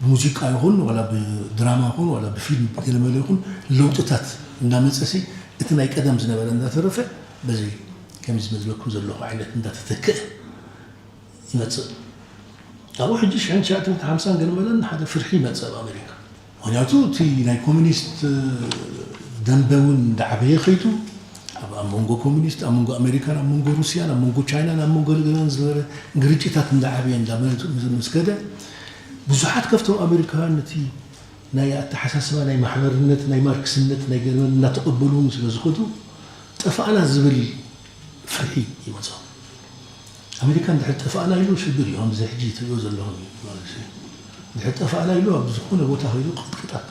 ብሙዚቃ ይኹን፣ ዋላ ብድራማ ይኹን፣ ዋላ ብፊልም ብገለመለ ይኹን፣ ለውጥታት እንዳመጸሲ፣ እቲ ናይ ቀደም ዝነበረ እንዳተረፈ፣ በዚ ከምዚ ዝመዝበኩም ዘለኹ ዓይነት እንዳተተክአ ይመጽእ። ኣብኡ ሕጂ ሽሕን ትሽዓተ ሚእትን ሓምሳን ገለመለን ሓደ ፍርሒ ይመጽእ ኣብ ኣሜሪካ። ምኽንያቱ እቲ ናይ ኮሚኒስት ደንበ እውን እንዳዓበየ ከይዱ፣ ኣብ፣ ኣብ መንጎ ኮሚኒስት፣ ኣብ መንጎ ኣሜሪካን፣ ኣብ መንጎ ሩስያን፣ ኣብ መንጎ ቻይናን፣ ኣብ መንጎ ገለን ዝነበረ ግርጭታት እንዳዓበየ እንዳመ-፣ ምስ ከደ፣ ብዙሓት ካብቶም ኣሜሪካውያን ነቲ ናይ ኣተሓሳስባ ናይ ማሕበርነት፣ ናይ ማርክስነት፣ ናይ ገለን እናተቐበሉ እውን ስለ ዝኸዱ፣ ጠፋእና ዝብል ፍርሒ ይመጾም። ኣሜሪካ እንድሕር ጠፋእና ኢሉ ሽግር እዩ፣ ከምዚ ሕጂ ትሪኦ ዘለኹም እዩ ማለት እዩ። እንድሕር ጠፋእና ኢሉ ኣብ ዝኾነ ቦታ ከይዱ ቅጥቅጣካ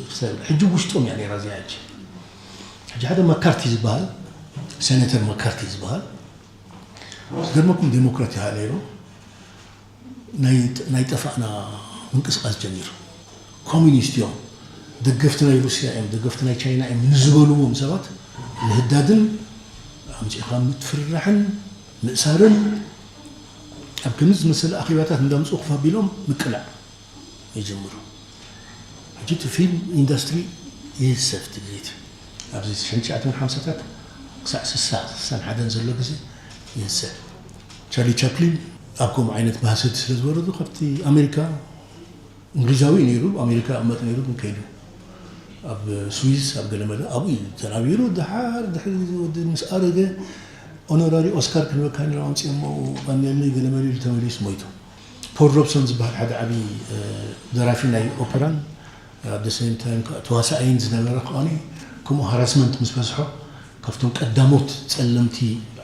ክሳብ ሕጂ ውሽጦም እያ ነይራ እዚኣ ሕጂ። ሕጂ ሓደ መካርቲ ዝበሃል፣ ሴኔተር መካርቲ ዝበሃል፣ ዝገርመኩም ዴሞክራት ይሃ ነይሩ፣ ናይ፣ ናይ ጠፋእና ምንቅስቃስ ጀሚሩ። ኮሚኒስት እዮም፣ ደገፍቲ ናይ ሩስያ እዮም፣ ደገፍቲ ናይ ቻይና እዮም ንዝበልዎም ሰባት ምህዳድን ኣምጺእኻ ምትፍርራሕን ምእሳርን ኣብ ከምዚ ዝመሰለ ኣኼባታት እንዳምጽኡ ኮፍ ኣቢሎም ምቅላዕ ይጅምሩ። ሕጂ እቲ ፊልም ኢንዳስትሪ ይህሰፍ ትግሪት ኣብዚ ሽሕን ትሽዓተን ሓምሳታት ክሳዕ ስሳ፣ ስሳን ሓደን ዘሎ ግዜ ይንስእ። ቻርሊ ቻፕሊን ኣብ ከምኡ ዓይነት ማህሰይቲ ስለ ዝበረዶ ካብቲ ኣሜሪካ፣ እንግሊዛዊ እዩ ነይሩ፣ ኣሜሪካ ይቕመጥ ነይሩ፣ ግን ከይዱ ኣብ ስዊስ ኣብ ገለመለ ኣብኡ እዩ ተናቢሩ። ድሓር ድሕሪ ወዲ ምስ ኣረገ ኦኖራሪ ኦስካር ክንበካ ኢሎም ኣምፂኦሞ ባንዴለይ ገለመለ ኢሉ ተመሊሱ ሞይቱ። ፖል ሮብሶን ዝበሃል ሓደ ዓብዪ ደራፊ ናይ ኦፐራን ኣብ the same time ተዋሳኣይን ዝነበረ ከዓኒ ከምኡ ሃራስመንት ምስ በዝሖ ካብቶም ቀዳሞት ጸለምቲ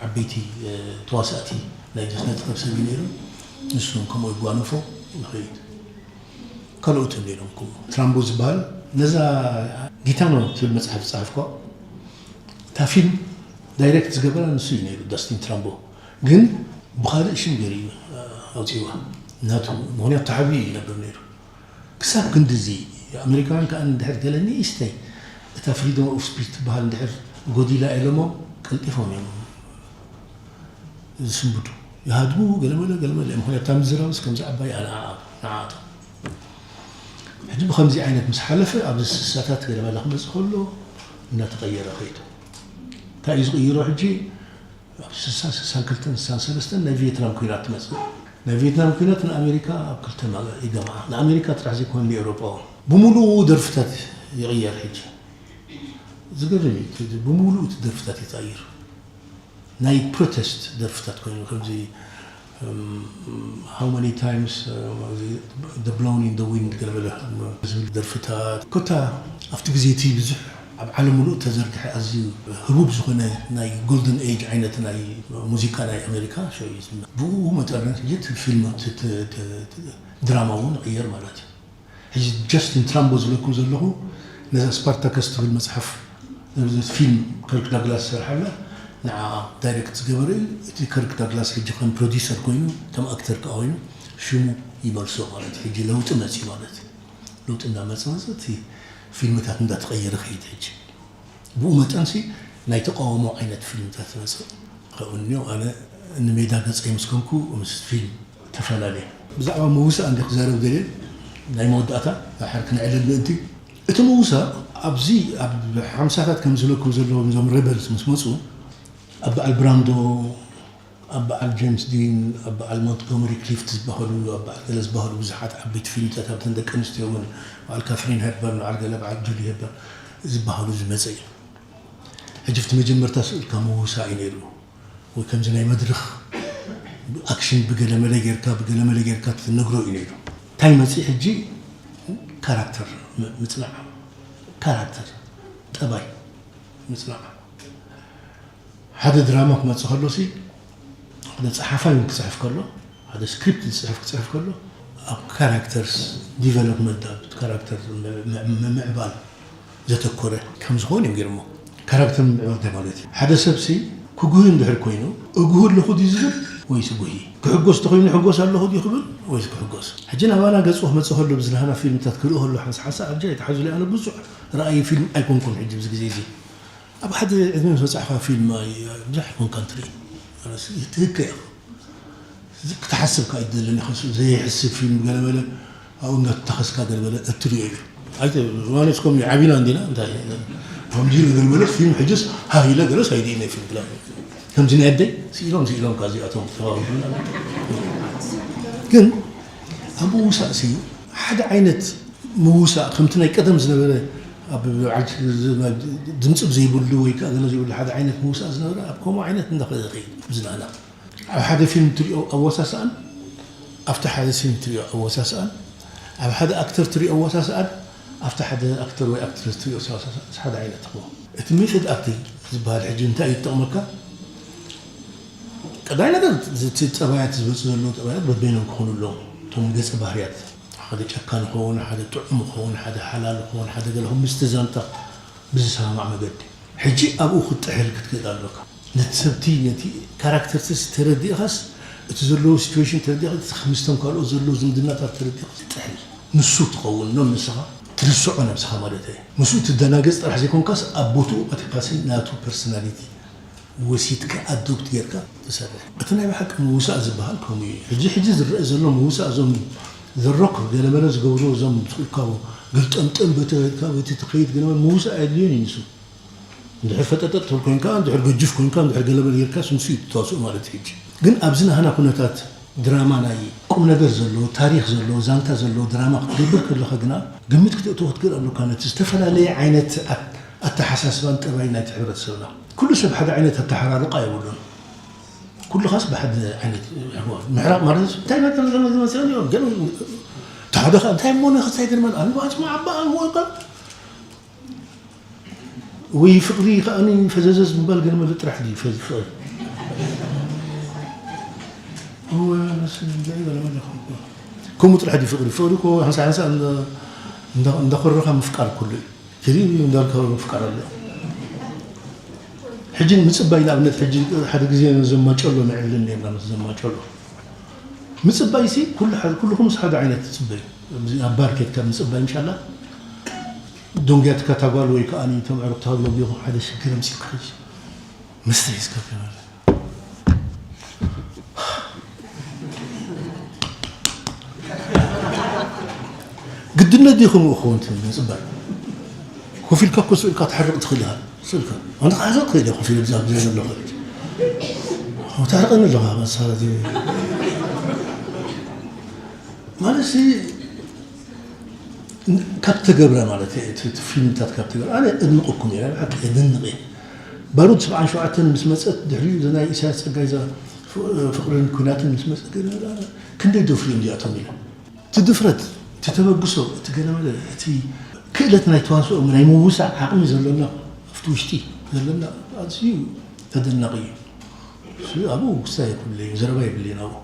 ዓበይቲ ተዋሳእቲ ናይ ስነ ጥበብ ሰብ እዩ ነይሩ። ንሱ ከምኡ ይጓነፎ ይኸይድ። ካልኦት ነይሮም ከምኡ ትራምቦ ዝበሃል ነዛ ጊታኖ ትብል መጽሓፍ ዝጸሓፍኳ እታ ፊልም ዳይሬክት ዝገበራ ንሱ እዩ ነይሩ ዳስቲን ትራምቦ። ግን ብኻልእ ሽም ገይሩ እዩ ኣውፂዋ ናቱ ምክንያቱ ተሓቢኡ ይነብር ነይሩ። ክሳብ ክንድዚ ኣሜሪካውያን ከዓ እንድሕር ገለ ንእሽተይ እታ ፍሪደም ኦፍ ስፒች ትበሃል እንድሕር ጎዲላ ኢሎሞ ቀልጢፎም እዮም ዝስንብዱ። ይሃድሙ ገለመለ ገለመለ እዮም። ምክንያቱ እታ ምዝራብስ ከምዚ ዓባይ ኣነዓኣ ንዓኣቶም። ሕጂ ብከምዚ ዓይነት ምስ ሓለፈ ኣብዚ ስሳታት ገለመለ ክመፅእ ከሎ እናተቀየረ ከይዱ። እንታይ እዩ ዝቅይሮ ሕጂ? ኣብ ስሳ ስሳን ክልተን ስሳን ሰለስተን ናይ ቪየትናም ኩናት ትመፅእ። ናይ ቪየትናም ኩናት ንኣሜሪካ ኣብ ክልተ ይገምዓ። ንኣሜሪካ ጥራሕ ዘይኮነ ንኤውሮጳ እውን ብምሉኡ ደርፍታት ይቕየር። ሕጂ ዝገርም እዩ። ብሙሉኡ እቲ ደርፍታት ይቕይር። ናይ ፕሮቴስት ደርፍታት ኮይኑ ከምዚ how many times the blown in the wind ገለበለ ዝብል ደርፍታት ኮታ ኣብቲ ግዜ እቲ ብዙሕ ኣብ ዓለም ሙሉእ ተዘርግሐ ኣዝዩ ህቡብ ዝኾነ ናይ ጎልደን ኤጅ ዓይነት ናይ ሙዚቃ ናይ ኣሜሪካ ሾው እዩ ዝስማዕ። ብኡ መጠን ሕጂ እቲ ፊልም ድራማ እውን ይቕየር ማለት እዩ። ሕጂ ጃስቲን ትራምቦ ዝብለኩም ዘለኹ ነዛ ስፓርታከስ ትብል መፅሓፍ ፊልም ከርክ ዳግላስ ዝሰርሓላ ንዓ ዳይሬክት ዝገበረ እዩ። እቲ ከርክ ዳግላስ ሕጂ ከም ፕሮዲሰር ኮይኑ ከም ኣክተር ከዓ ኮይኑ ሽሙ ይመልሶ ማለት እዩ። ሕጂ ለውጢ መፅዩ ማለት እዩ። ለውጢ እንዳመፀ መፀ እቲ ፊልምታት እንዳተቐየረ ከይድ ሕጂ ብኡ መጠንሲ ናይ ተቃውሞ ዓይነት ፊልምታት መፅእ ከብንዮ ኣነ ንሜዳ ገፀይ ምስ ኮንኩ ምስ ፊልም ተፈላለየ። ብዛዕባ ምውሳእ እንዲ ክዛረብ ደልየ ናይ መወዳእታ ሓር ክነዕልል ምእንቲ እቲ ምውሳእ ኣብዚ ኣብ ሓምሳታት ከም ዝብለኩም ዘለዎም እዞም ሬበልስ ምስ መፁ ኣብ በዓል ብራንዶ ኣብ በዓል ጀምስ ዲን ኣብ በዓል ሞንትጎመሪ ክሊፍት ዝበሃሉ ኣብ በዓል ገለ ዝበሃሉ ብዙሓት ዓበይቲ ፊልምታት ኣብተን ደቂ ኣንስትዮ እውን በዓል ካትሪን ሄርበርን በዓል ገለ በዓል ጁሊ ሄርበርን ዝበሃሉ ዝመፀ እዩ። ሕጂ ኣብቲ መጀመርታ ስእልካ ምውሳእ እዩ ነይሩ ወይ ከምዚ ናይ መድረኽ ኣክሽን ብገለመለ ጌርካ ብገለመለ ጌርካ ትነግሮ እዩ ነይሩ። እንታይ መፂ ሕጂ ካራክተር ምፅናዕ ካራክተር ጠባይ ምፅናዕ ሓደ ድራማ ክመፅእ ከሎ ሲ ሓደ ፀሓፋይ እውን ክፅሕፍ ከሎ ሓደ ስክሪፕት ዝፅሕፍ ክፅሕፍ ከሎ ኣብ ካራክተርስ ዲቨሎፕመንት ኣብ ካራክተር ምምዕባል ዘተኮረ ከም ዝኾን እዮም ገይሮሞ። ካራክተር ምምዕባል እንታይ ማለት እዩ? ሓደ ሰብ ሲ ክጉሂ እንድሕር ኮይኑ እጉሂ ኣለኹ ድዩ ዝብል ወይስ እጉሂ ክሕጎስ ተኮይኑ ሕጎስ ኣለኹ ድዩ ክብል ወይስ ክሕጎስ? ሕጂ ናባና ገፁ ክመፅእ ከሎ ብዝናህና ፊልምታት ክርኢ ከሎ ሓንስ ሓንሳ ኣብጃ ይተሓዙ ኣነ ብዙሕ ረኣይ ፊልም ኣይኮንኩን ሕጂ ብዚ ግዜ እዚ ኣብ ሓደ ዕድመ ምስ በጻሕካ ፊልም ብዙሕ ኣይኮንካን ትርኢ ትህከ ኢኻ ክትሓስብ ከዓ ይደለኒ ከሱ ዘይሕስብ ፊልም ገለመለ ኣብኡ እንዳተተኸስካ ገለመለ እትሪኦ እዩ ኣይተ ማለትኩም ዓቢና እንዲና እንታይ ከምዚ ገለመለ ፊልም ሕጅስ ሃሂለ ገለስ ኣይድኢነ ፊልም ብላ ከምዚ ናይ ኣደይ ስኢሎም ስኢሎም ካዚኣቶም ተባብሉና ግን ኣብ ምውሳእ ሲ ሓደ ዓይነት ምውሳእ ከምቲ ናይ ቀደም ዝነበረ ኣብ ድምፂ ዘይብሉ ወይ ከዓ ገለ ዘይብሉ ሓደ ዓይነት ምውሳእ ዝነበረ ኣብ ከምኡ ዓይነት እንዳኸደ ይኸይድ ዝናና ኣብ ሓደ ፊልም ትሪኦ ኣወሳስኣን ኣብቲ ሓደ ፊልም ትሪኦ ኣወሳስኣን ኣብ ሓደ ኣክተር ትሪኦ ኣወሳስኣን ኣብቲ ሓደ ኣክተር ወይ ኣክትረስ ትሪኦ ኣወሳስኣን ሓደ ዓይነት ትኸውን እቲ ሜተድ ኣክቲንግ ዝበሃል ሕጂ እንታይ እዩ ዝጠቕመካ ቀዳይ ነገር እቲ ጠባያት ዝመፁ ዘለዉ ጠባያት በበይኖም ክኾኑ ኣለዎም እቶም ገፀ ባህርያት ሓደ ጨካን ይኸውን ሓደ ጥዑም ይኸውን ሓደ ሓላል ይኸውን ሓደ ገለ ምስቲ ዛንታ ብዝሰማማዕ መገዲ ሕጂ ኣብኡ ክትጥሕል ክትክእል ኣለካ ነቲ ሰብቲ ነቲ ካራክተርትስ ተረዲእኻስ እቲ ዘለዎ ሲትዌሽን ተረዲእካ ምስቶም ካልኦት ዘለዎ ዝምድናታት ተረዲእካ ትጥሕል ንሱ ትኸውን ኖ ንስኻ ትርስዖ ነብስኻ ማለት እዩ ምስኡ ትደናገፅ ጥራሕ ዘይኮንካስ ኣብ ቦትኡ ኣቲኻሲ ናቱ ፐርሶናሊቲ ወሲድካ ኣዶፕት ጌርካ ትሰርሕ እቲ ናይ ብሓቂ ምውሳእ ዝበሃል ከምኡ እዩ ሕጂ ሕጂ ዝረአ ዘሎ ምውሳእ እዞም ዘሮክ ገለመለ ዝገብሩ እዞም ትኽእልካ ግልጠምጠም በቲ ከድካ በቲ ትኸይድ ገለመለ ምውሳእ ኣየድልዮን እዩ ንሱ እንድሕር ፈጠጠጥ ትብል ኮይንካ፣ እንድሕር ገጅፍ ኮይንካ፣ እንድሕር ገለመለ ጌርካ፣ ስምሱ እዩ ትተዋስኦ ማለት እዩ። ሕጂ ግን ኣብዚ ናህና ኩነታት ድራማ ናይ ቁም ነገር ዘለዎ፣ ታሪኽ ዘለዎ፣ ዛንታ ዘለዎ ድራማ ክትገብር ከለኻ ግና ግምት ክተእትዎ ክትክእል ኣለካ። ነቲ ዝተፈላለየ ዓይነት ኣት-፣ ኣተሓሳስባን ጠባይ ናይቲ ሕብረተሰብና። ኩሉ ሰብ ሓደ ዓይነት ኣተሓራርቃ የብሉን። ኩልኻስ ብሓደ ዓይነት ምሕራቕ ማለት እንታይ ማለት ነው? ገለ ተሓደ ኸ እንታይ እሞ ነኸ እንታይ ገርመን? ኣልዋጭ ማዕባ ኣልዋጭ ወይ ፍቕሪ ከኣኒ ፈዘዘዝ ምባል ገለ መለ ጥራሕ ድዩ ፈዝ-፣ ፍቕሪ? እወ፣ መስ-፣ እንታይ ገለ መለ ከምኡ ጥራሕ ድዩ ፍቕሪ? ፍቕሪ እኮ ሓንሳ ሓንሳ እንዳ-፣ እንዳ-፣ እንዳኾረኻ ምፍቃር ኩሉ እዩ። ከዚ እንዳልካ ምፍቃር ኣሎ። ሕጂ ምጽባይ ንኣብነት ሕጂ ሓደ ግዜ ዘማጨሎ ንዕልል ነርና ምስ ዘማጨሎ። ምጽባይ ሲ ኩሉ ሓደ፣ ኩልኹምስ ሓደ ዓይነት ትጽበዩ። ኣብዚ ኣብ ባር ኬድካ ምጽባይ ምሻላ ደንጉያትካ እታ ጓል ወይ ከኣ እቶም ኣዕሩኽትኻ ዝለብዩኹም ሓደ ሽግር ኣምጺእካ ሕጂ መስተ ሒዝካ ከመለ ግድነት ድዩ ከምኡ ክኸውን ትብል ምጽባይ? ኮፍ ኢልካ እኮ ስእልካ ትሓርቕ ትኽእል ኢኻ። ስእልካ ኣንተ ክሓርቕ ትኽእል ኢኻ ኮፍ ኢለ ብዛ ብዘይ ዘሎ ክእል። ተሕርቐኒ ኣለኻ መሳለቲ። ማለት ሲ ካብ ተገብረ ማለት እዩ፣ እቲ፣ እቲ ፊልምታት ካብ ተገብረ፣ ኣነ እድንቐኩም እየ፣ ብሓቂ እድንቕ እየ። ባሩድ ሰብዓን ሸውዓተን ምስ መጸት፣ ድሕሪኡ እዛ ናይ ኢሳያስ ጸጋይ እዛ ፍ-፣ ፍቕርን ኲናትን ምስ መጸት፣ ግን ክንደይ ደፍሩ እዮም እዚኣቶም ኢለ። እቲ ድፍረት፣ እቲ ተበግሶ፣ እቲ ገለመለ፣ እቲ ክእለት ናይ ተዋስኦ፣ ናይ ምውሳእ ዓቕሚ ዘለና፣ ኣብቲ ውሽጢ ዘለና ኣዝዩ ተደናቒ እዩ። እሱ ኣብኡ ክስታይ የብለይን፣ ዘረባ የብለይን ኣብኡ።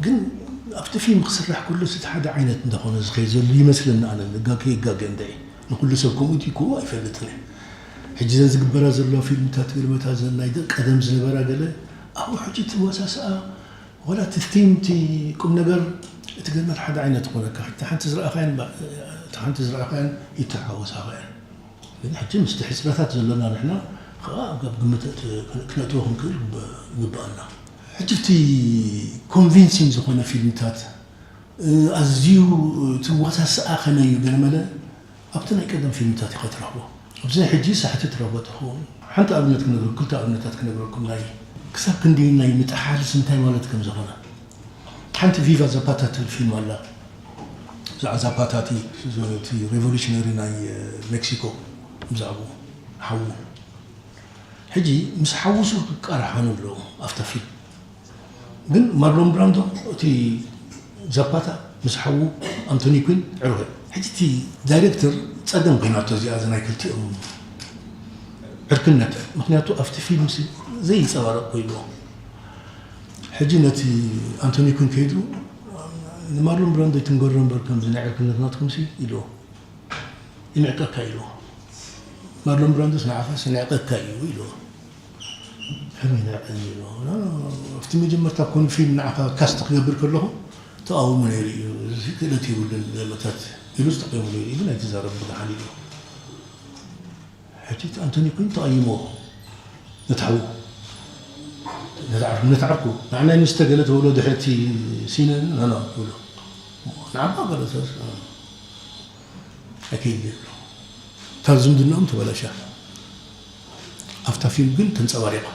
ግን ኣብቲ ፊልም ክስራሕ ከሎ እቲ ሓደ ዓይነት እንዳኾነ ዝኸይድ ዘሎ ይመስለኒ ኣነ፣ ንጋ-፣ ከይጋገ እንተ እየ። ንኹሉ ሰብ ከምኡ ድዩ ክብሎ ኣይፈልጥን እየ። ሕጂ ዘን ዝግበራ ዘለዋ ፊልምታት ገለመታት ዘን ናይ ደ-፣ ቀደም ዝነበራ ገለ ኣብኡ ሕጂ ትወሳስኣ፣ ወላ እቲ ቲም፣ እቲ ቁም ነገር፣ እቲ ገለመት ሓደ ዓይነት ይኾነካ። ሕጂ ሓንቲ ዝረኣኻያን ባ-፣ እቲ ሓንቲ ዝረኣኻያን ይተሓወሳኻ እየን። ግን ሕጂ ምስቲ ሕጽረታት ዘለና ንሕና ኸኣ ኣብ ግምት እት-፣ ክነእትዎ ክንክእል ይግብ-፣ ይግብኣና። ሕጂ እቲ ኮንቪንሲንግ ዝኾነ ፊልምታት፣ እ፣ ኣዝዩ ትዋሳስኣ ከመይ እዩ ገለመለ ኣብቲ ናይ ቀደም ፊልምታት ኢኻ ትረኽቦ። ኣብዚ ናይ ሕጂ ሳሕቲ ትረኽቦ ትኸውን። ሓንቲ ኣብነት ክነግረኩም፣ ክልተ ኣብነታት ክነግረኩም ናይ ክሳብ ክንዲ ናይ ምጥሓልስ እንታይ ማለት ከም ዝኾነ። ሓንቲ ቪቫ ዛፓታ ትብል ፊልም ኣላ። ብዛዕባ ዛፓታ እቲ፣ እቲ ሬቮሉሽነሪ ናይ ሜክሲኮ፣ ብዛዕባኡ ሓዉ። ሕጂ ምስ ሓውሱ ክቃራሓኑ ኣለዉ ኣብታ ፊልም። ግን ማርሎን ብራንዶ እቲ ዛፓታ ምስ ሓዉ ኣንቶኒ ኩን ዕሩኸ። ሕጂ እቲ ዳይሬክተር ጸገም ኮይናቶ እዚኣ፣ እዚ ናይ ክልቲኦም ዕርክነት። ምኽንያቱ ኣብቲ ፊልም ሲ ዘይንጸባረቕ ኮይንዎ። ሕጂ ነቲ ኣንቶኒ ኩን ከይዱ ንማርሎን ብራንዶ ይትንገሮ እምበር ከምዚ ናይ ዕርክነት ናትኩም ሲ ኢልዎ። ይንዕቀካ ኢልዎ። ማርሎን ብራንዶስ ንዓኻስ ይንዕቀካ እዩ ኢልዎ። ከመይ ይንዕቀኒ ኢልዎ። ኖ፣ ኖ፣ ኖ፣ ኣብቲ መጀመርታ ኮን ፊልም ንዓኻ ካስት ክገብር ከለኹ ተቃውሞ ነይሩ እዩ። እዚ ክእለት የብሉን ገለመታት ኢሉ ዝተቃወሞ ነይሩ እዩ፣ ግን ኣይትዛረብ ብደሓን ኢልዎ። ሕጂ እቲ ኣንቶኒ ኩን ተቐይሞ ነቲ ሓዉ። ነቲ ዓርኩ፣ ነቲ ዓርኩ። ንዓና ንስተ ገለ ተብሎ ድሕሪ እቲ ሲነ፣ ኖ፣ ኖ፣ ትብሎ። ንዓባ ገለ ተስ-፣ ኣይከይድ ይብሎ። እታ ዝምድናኦም ተበላሻ። ኣብታ ፊልም ግን ተንጸባሪቓ።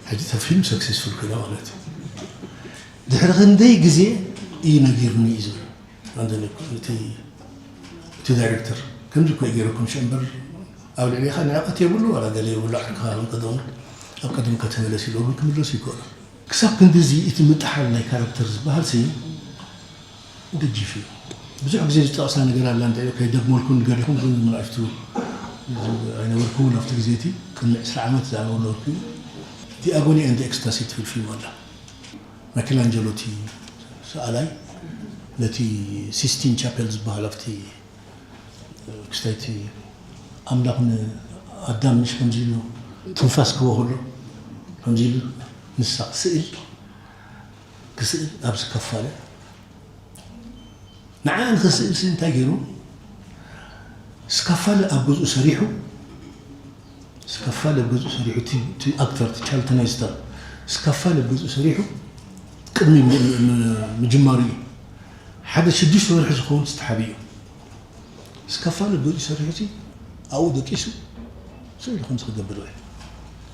ሕጂ እታ ፊልም ሰክሰስፉል ኮይና ማለት እዩ። ድሕሪ ክንደይ ግዜ እዩ ነጊርኒ እዩ ዝብል። ኣንቶኒ ኩን፣ እቲ፣ እቲ ዳይሬክተር፣ ከምዚ እኮ እዩ ገይረኩም ሽዑ እምበር፣ ኣብ ልዕሌኻ ንዕቀት የብሉ፣ ዋላ ገለ የብሉ፣ ዓርክኻ ከም ቀደሙ፣ ኣብ ቀደም ከተመለስ ኢሉ እውን ክምለስ ይከእሉ። ክሳብ ክንድዚ እቲ ምጥሓል ናይ ካራክተር ዝበሃል ሲ ገጂፍ እዩ። ብዙሕ ግዜ ዝጠቕሳ ነገር ኣላ፣ እንተ ከይደግመልኩም ንገሪኹም፣ ግን ንኣሽቱ ኣይነበርኩን ኣብቲ ግዜ እቲ፣ ቅድሚ ዕስራ ዓመት ዝነበርኩ እዩ። The Agony and Ecstasy ትብል ፊልም ኣላ። ማይክል ኣንጀሎ እቲ ሰኣላይ ነቲ ሲስቲን ቻፔል ዝበሃል ኣብቲ ክስታይቲ ኣምላኽ ንኣዳም ምሽ ከምዚ ኢሉ ትንፋስ ክህቦ ከሎ ከምዚ ኢሉ ንሳ ክስእል፣ ክስእል ኣብ ዝከፋለ ንዓ ንኽስእል ሲ እንታይ ገይሩ? ስካፋለ ኣብ ገዝኡ ሰሪሑ፣ ስካፋለ ኣብ ገዝኡ ሰሪሑ፣ እቲ፣ እቲ ኣክተር፣ እቲ ቻርልተን ሄስተን፣ ስካፋለ ኣብ ገዝኡ ሰሪሑ፣ ቅድሚ ም-፣ ም-፣ ምጅማሩ እዩ። ሓደ ሽዱሽተ ወርሒ ዝኸውን ዝተሓብኡ እዩ። ስካፋለ ኣብ ገዝኡ ሰሪሑ፣ እቲ ኣብኡ ደቂሱ፣ ስእሊ ከምዚ ክገብር ወይ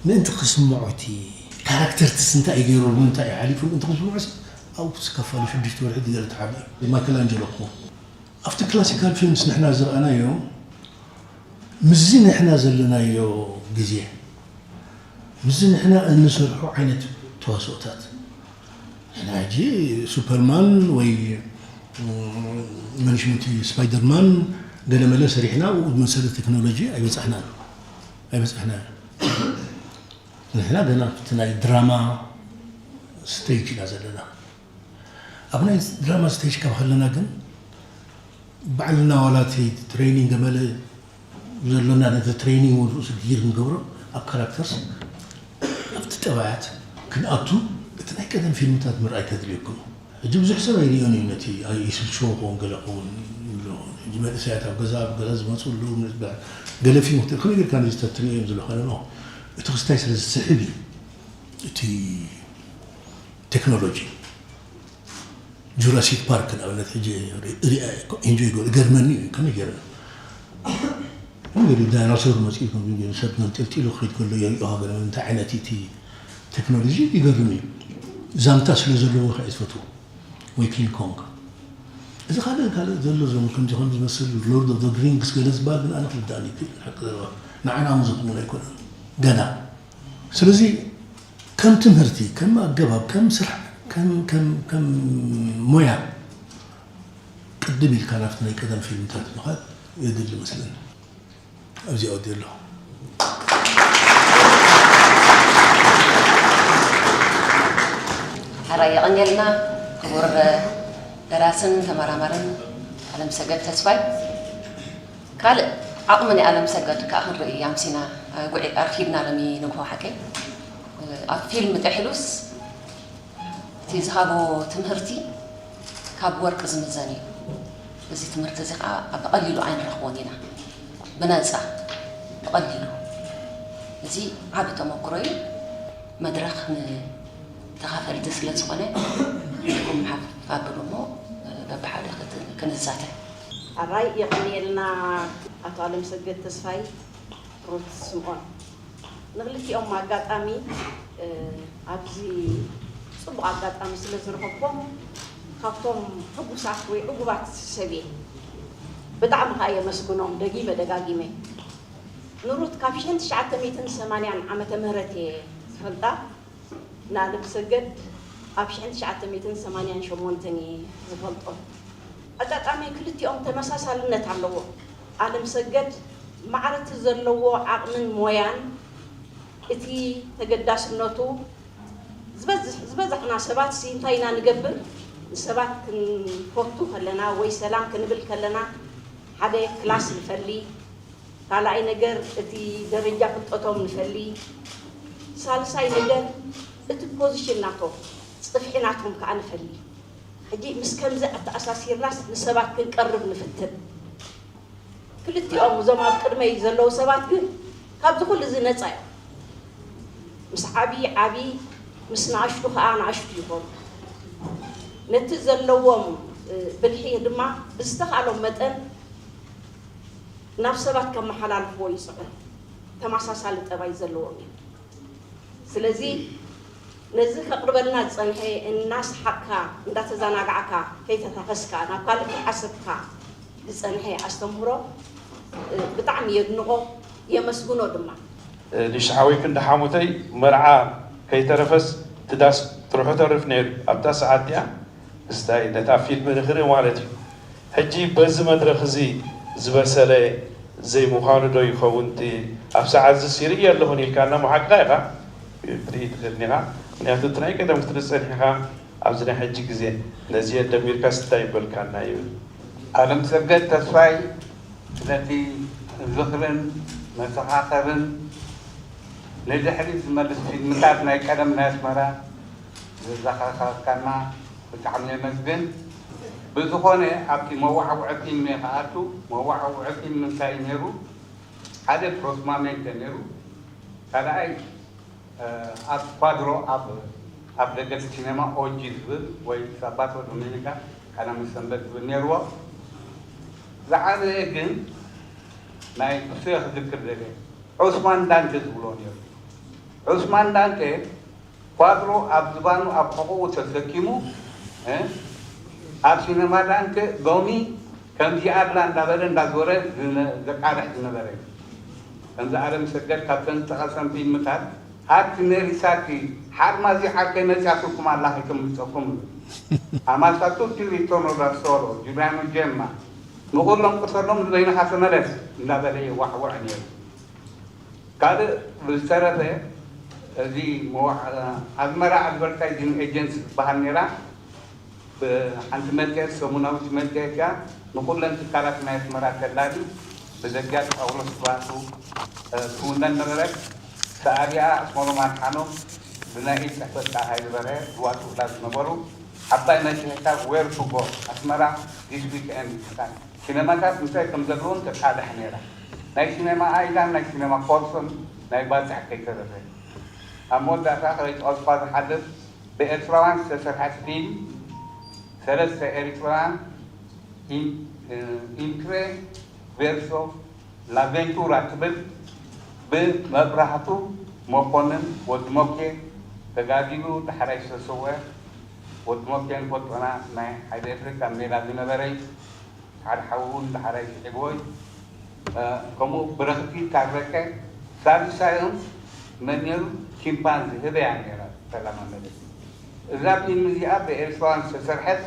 ምእንቲ ክስምዖ እቲ ካራክተርትስ እንታይ እዩ ገይሩ፣ እንታይ እዩ ሓሊፉ ምእንቲ ክስምዖ ሲ ኣብኡ ክስከፋሉ ሽዱሽተ ወርሒ ገለ ተሓቢኡ ማይክል ኣንጀሎ ክኾን። ኣብቲ ክላሲካል ፊልምስ ንሕና ዝረኣናዮ ምስዚ ንሕና ዘለናዮ ግዜ ምስዚ ንሕና እንሰርሖ ዓይነት ተዋስኦታት ንሕና ሕጂ ሱፐርማን ወይ መንሽምቲ ስፓይደርማን ገለመለ ሰሪሕና ኣብኡ ዝመሰለ ቴክኖሎጂ ኣይበፃሕናን ኣይበፃሕናን። ንሕና ገና ኣብቲ ናይ ድራማ ስቴጅ ኢና ዘለና። ኣብ ናይ ድራማ ስቴጅ ካብ ከለና ግን ባዕልና ዋላ እቲ ትሬኒንግ ገመለ ዘሎና ነቲ ትሬኒንግ እውን ርእሱ ጊር ክንገብሮ ኣብ ካራክተርስ ኣብቲ ጠባያት ክንኣቱ እቲ ናይ ቀደም ፊልምታት ምርኣይ ከድልየኩም። ሕጂ ብዙሕ ሰብ ኣይሪኦን እዩ ነቲ ይስልችዎ ክኸውን ገለ ክኸውን ይብሎ። ሕጂ መንእሰያት ኣብ ገዛ ኣብ ገዛ ዝመፁ ኣለዉ። ገለ ፊልም ክትርኢ ከመይ ጌርካ ነዚ ተትሪኦ እዮም ዝብለካ ኣለዉ። እቲ ክስታይ ስለ ዝስሕብ እዩ እቲ ቴክኖሎጂ። ጁራሲክ ፓርክ ንኣብነት ሕጂ ሪኣ ኢንጆይ ገ ገርመኒ እዩ ከመይ ገይረ ገሪ ዳይናሶር መፅኡ ሰብ መንጠልጢሉ ክኸይድ ከሎ የሪኦ ሃገር እንታይ ዓይነት እቲ ቴክኖሎጂ ይገርም እዩ። ዛንታ ስለ ዘለዎ ከዓ ዝፈትዎ ወይ ኪንግ ኮንግ እዚ ካልእ ካልእ ዘሎ ዞም ከምዚ ከም ዝመስል ሎርድ ኦፍ ሪንግስ ገለ ዝበሃል ግን ኣነ ክርዳእኒ ይክእል ሓቂ ዘረባ ንዓና እውን ዘኽውን ኣይኮነን ገና ስለዚ ከም ትምህርቲ ከም ኣገባብ ከም ስራሕ ከም ከም ከም ሞያ ቅድም ኢልካ ናብቲ ናይ ቀደም ፊልምታት ምኻድ የድሊ መስለኒ። ኣብዚ ኣወዲ ኣለኹ። ሕራይ የቐንየልና ክቡር ደራስን ተመራማርን ኣለምሰገድ ተስፋይ። ካልእ ዓቕሚ ናይ ኣለምሰገድ ከዓ ክንርኢ ኣምሲና ጉዒ ኣርኪብና ሎሚ ንግሆ ሓቀይ ኣብ ፊልም ጥሒሉስ እቲ ዝሃቦ ትምህርቲ ካብ ወርቂ ዝምዘን እዩ። እዚ ትምህርቲ እዚ ከዓ ብቐሊሉ ኣይንረኽቦን ኢና ብነፃ ብቐሊሉ። እዚ ዓቢ ተመክሮ እዩ። መድረኽ ንተኻፈልቲ ስለ ዝኾነ ንኩም ሓፍ ኣብሉ እሞ በብሓደ ክንዛተ። ኣራይ የቐንየልና ኣቶ ኣለምሰገድ ተስፋይ ሩት ስምኦን ንክልቲኦም ኣጋጣሚ ኣብዚ ፅቡቕ ኣጋጣሚ ስለ ዝረኸብኩም ካብቶም ሕጉሳት ወይ ዕጉባት ሰብ እየ። ብጣዕሚ ከዓ የመስግኖም ደጊመ ደጋጊመ። ንሩት ካብ ሽሕን ትሽዓተ ሚእትን ሰማንያን ዓመተ ምህረት እየ ዝፈልጣ። ንኣለም ሰገድ ኣብ ሽሕን ትሽዓተ ሚእትን ሰማንያን ሸሞንተን እየ ዝፈልጦ። ኣጋጣሚ ክልቲኦም ተመሳሳልነት ኣለዎ። ኣለም ሰገድ ማዕረ እቲ ዘለዎ ዓቕምን ሞያን እቲ ተገዳስነቱ ዝበዝሕ ዝበዛሕና ሰባት ሲ እንታይ ኢና ንገብር ንሰባት ክንፈቱ ከለና ወይ ሰላም ክንብል ከለና ሓደ ክላስ ንፈሊ ካልኣይ ነገር እቲ ደረጃ ፍልጠቶም ንፈሊ ሳልሳይ ነገር እቲ ፖዚሽን ናቶም ፅፍሒ ናቶም ከዓ ንፈሊ ሕጂ ምስ ከምዚ ኣተኣሳሲርናስ ንሰባት ክንቀርብ ንፍትን ክልቲኦም እዞም ኣብ ቅድመይ ዘለዉ ሰባት ግን ካብዚ ኩሉ እዚ ነፃ እዮም ምስ ዓብዪ ዓብዪ ምስ ንኣሽቱ ከዓ ንኣሽቱ ይኾኑ ነቲ ዘለዎም ብልሒ ድማ ብዝተኻሎም መጠን ናብ ሰባት ከመሓላልፍዎ ይፅዕሩ ተመሳሳሊ ጠባይ ዘለዎም እዮም ስለዚ ነዚ ከቕርበልና ዝፀንሐ እናሰሓቕካ እንዳተዘናጋዕካ ከይተታኸስካ ናብ ካልእ ከይሓሰብካ ዝፀንሐ ኣስተምህሮ ብጣዕሚ የድንቖ የመስግኖ ድማ። ንሽሓወይ ክንዲ ሓሙተይ መርዓ ከይተረፈስ እቲ ዳስ ጥርሑ ተርፍ ነይሩ ኣብታ ሰዓት እቲኣ ክስታይ ነታ ፊልም ንክርኢ ማለት እዩ። ሕጂ በዚ መድረኽ እዚ ዝበሰለ ዘይምዃኑ ዶ ይኸውን እቲ ኣብ ሰዓት ዝስ ይርኢ ኣለኹን ኢልካና እሞ ሓቅኻ ኢኻ ክትርኢ ትኽእል ኢኻ። ምኽንያቱ እቲ ናይ ቀደም ክትርኢ ጸኒሕኻ ኣብዚ ናይ ሕጂ ግዜ ነዚኤን ደሚርካስ እንታይ ምበልካና ይብል። ኣለምሰገድ ተስፋይ ነቲ ዝኽርን መሰኻኽርን ንድሕሪት ዝመልስ ፊልምታት ናይ ቀደም ናይ ኣስመራ ዘዘኻኸርካና ብጣዕሚ የመስግን። ብዝኾነ ኣብቲ መወዓውዒ ፊልም እየ ክኣቱ። መወዓውዒ ፊልም እንታይ እዩ ነይሩ? ሓደ ፕሮስማሜንተ ነይሩ። ካልኣይ ኣብ ኳድሮ ኣብ ኣብ ደገ እቲ ሲነማ ኦጂ ዝብል ወይ ሳባቶ ዶሜኒካ ቀዳመ ሰንበት ዝብል ነይርዎ። ዝዓበየ ግን ናይ ንሱ እየ ክዝክር ደልየ። ዑስማን ዳንቴ ዝብሎ ነይሩ። ዑስማን ዳንቴ ኳድሮ ኣብ ዝባኑ ኣብ ሕቑኡ ተሰኪሙ ኣብ ሲነማ ዳንቴ ሎሚ ከምዚ ኣላ እንዳበለ እንዳዞረ ዘቃርሕ ዝነበረ እዩ። ከምዚ ኣለም ሰገድ ካብተን ዝጠቐሰን ፊልምታት ሃቲ ሜሪ ሳቲ ሓርማዚ ዓርከይ መፅያትኩም ኣላ ከይተምልጠኩም። ኣማሳቱ ሪቶርኖ ዳል ሶሎ፣ ጁልያኖ ጀማ፣ ንኹሎም ቅተሎም ንበይንኻ ተመለስ እንዳበለ የዋሕውዕ ነይሩ። ካልእ ብዝተረፈ እዚ ኣዝመራ ኣድቨርታይዚንግ ኤጀንሲ ዝበሃል ነይራ። ብሓንቲ መልክዕ ሰሙናዊት መልክዕ እያ ንኹለን ትካላት ናይ ኣስመራ ተላሊ ብዘጊያት ጳውሎስ ስብሃቱ ትውነን ነበረት። ሰኣሊኣ ኣስመሮም ኣድሓኖም፣ ብናይ ኢድ ጽሕፈት ከኣ ሃይለ በርሀ ዝዋጽኡላ ዝነበሩ ዓባይ መጽሔታ ዌር ቱ ጎ ኣስመራ ዲስ ዊክ ኤንድ ትበሃል። ሲነማታት እንታይ ከም ዘለዎም ተቃልሕ ነይራ። ናይ ሲነማ ኣይላን ናይ ሲነማ ኮርሶን ናይ ባጽዕ ከይተረፈ። ኣብ መወዳእታ ከይጠቐስኳ ዝሓልፍ ብኤርትራውያን ዝተሰርሐት ፊልም ሰለስተ ኤርትራውያን ኢንትሬ ቬርሶ ላቬንቱራ ትብል ብመብራህቱ መኮንን ወዲ ሞኬ ተጋዲሉ ዳሕራይ ዝተሰወ ወዲ ሞኬ ንፈልጦና ናይ ሓይሊ ኤሌክትሪክ ኣብ ሜዳ ዝነበረ እዩ። ሓደ ሓው እውን ዳሕራይ ስዒብዎ እዩ። ከምኡ ብረኽቲ ታረቀ ሳልሳዮም መን ነይሩ? ቺምፓንዚ ህበያ ነይራ ተለማመደት። እዛ ፊልም እዚኣ ብኤርትራውያን ዝተሰርሐት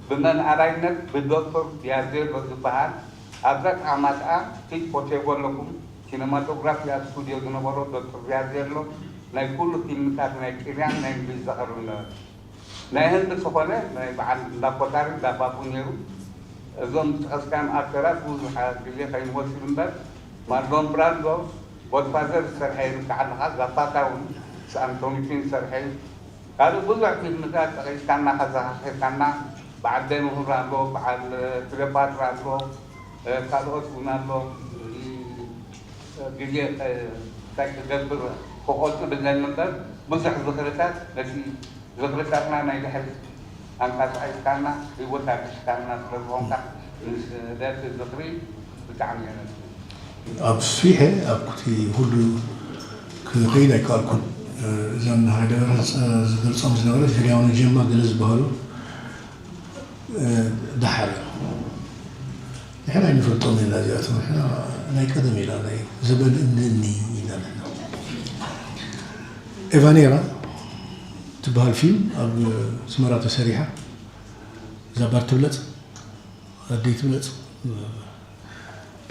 ብመንኣራይነት ብዶክተር ቢያዜሎ ዝበሃል ኣብዛ ጣዕማ ከኣ ፊት ፎቴጎ ኣለኩም ሲነማቶግራፊ ኣብ ስቱድዮ ዝነበሮ ዶክተር ቢያዜሎ ናይ ኩሉ ፊልምታት ናይ ጢልያን ናይ እንግሊዝ ዘቕርብ ነበረ። ናይ ህንዲ ዝኾነ ናይ በዓል እንዳ ኮታሪ እንዳ ባቡ ነይሩ። እዞም ዝጠቐስካዮም ኣክተራት ብዙሕ ግዜ ከይንወስድ እምበር ማርሎን ብራንዶ፣ ጎድፋዘር ዝሰርሐ እዩ። ንስኻ ኣለኻ ዛፓታ እውን ምስ ኣንቶኒ ኪን ዝሰርሐ እዩ። ካልእ ብዙሕ ፊልምታት ጠቒስካና ከዘኻኺርካና፣ በዓል ቤንሁር ኣሎ፣ በዓል ክለፓትራ ኣሎ፣ ካልኦት እውን ኣሎ። እዚ ግዜ እንታይ ክገብር ክቆጡ ድለን እምበር ብዙሕ ዝኽርታት ነቲ ዝኽርታትና ናይ ድሕሪት ኣንቀሳቒስካና ህይወት ኣድሒስካና ስለ ዝኾንካ ንስደት ዝኽሪ ብጣዕሚ እየ ነመስግን። ኣብ ስዊሐ ኣብ ኩቲ ሁሉ ክኸይድ ኣይከኣልኩን። እዞም ንሃይለ በርሀ ዝገልጾም ዝነበረ ፊልያውን ጀማ ገለ ዝበሃሉ ደሓር እዮም። ንሕና ኣይንፈልጦም ኢና እዚኣቶም። ንሕና ናይ ቀደም ኢና፣ ናይ ዘበን እኒ እኒ ኢና ንሕና። ኤቫኔራ ትበሃል ፊልም ኣብ ኣስመራ ተሰሪሓ። እዛ ባር ትብለጽ፣ ኣደይ ትብለጽ፣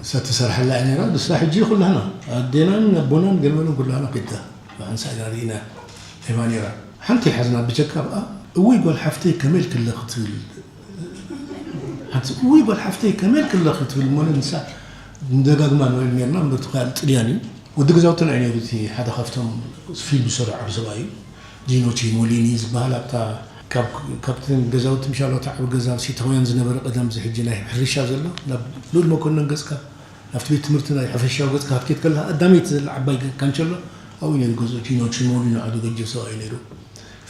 ንሳ ትሰርሓላ እያ ነይራ። ንሳ ሕጂ ኩላህና ኣዴናን ኣቦናን ገለመለን ኩላህና ኬድና ብሓንሳእ ኢና ርኢና። ኤቫኔራ ሓንቲ ሓዝና ብጀካ ብኣ እውይ ጓል ሓፍተይ ከመይ ኢልክለ ክትብል ሓንቲ እውይ ጓል ሓፍተይ ከመይ ኢልክለ ክትብል እሞ ንሳ ንደጋግማ ንብል ነርና። እምበር እቲ ካልእ ጥልያን እዩ። ወዲ ገዛውትና እዩ ነይሩ እቲ ሓደ ካብቶም ፊልም ዝሰርሑ ዓቢ ሰብኣይ እዩ። ጂኖ ቺሞሊኒ ዝበሃል ኣብታ ካብ ካብቲ ገዛውቲ ምሻሎ እቲ ዓቢ ገዛ ሲታውያን ዝነበረ ቀደም እዚ ሕጂ ናይ ሕርሻ ዘሎ ናብ ልኡል መኮነን ገጽካ ናብቲ ቤት ትምህርቲ ናይ ሕርሻዊ ገጽካ ክትከይድ ከለኻ ቀዳመይቲ ዘላ ዓባይ ካንቸሎ ኣብኡ ነይሩ ገዝኡ። ጂኖ ቺሞሊኒ ዓዱ ገጀ ሰብኣይ ነይሩ።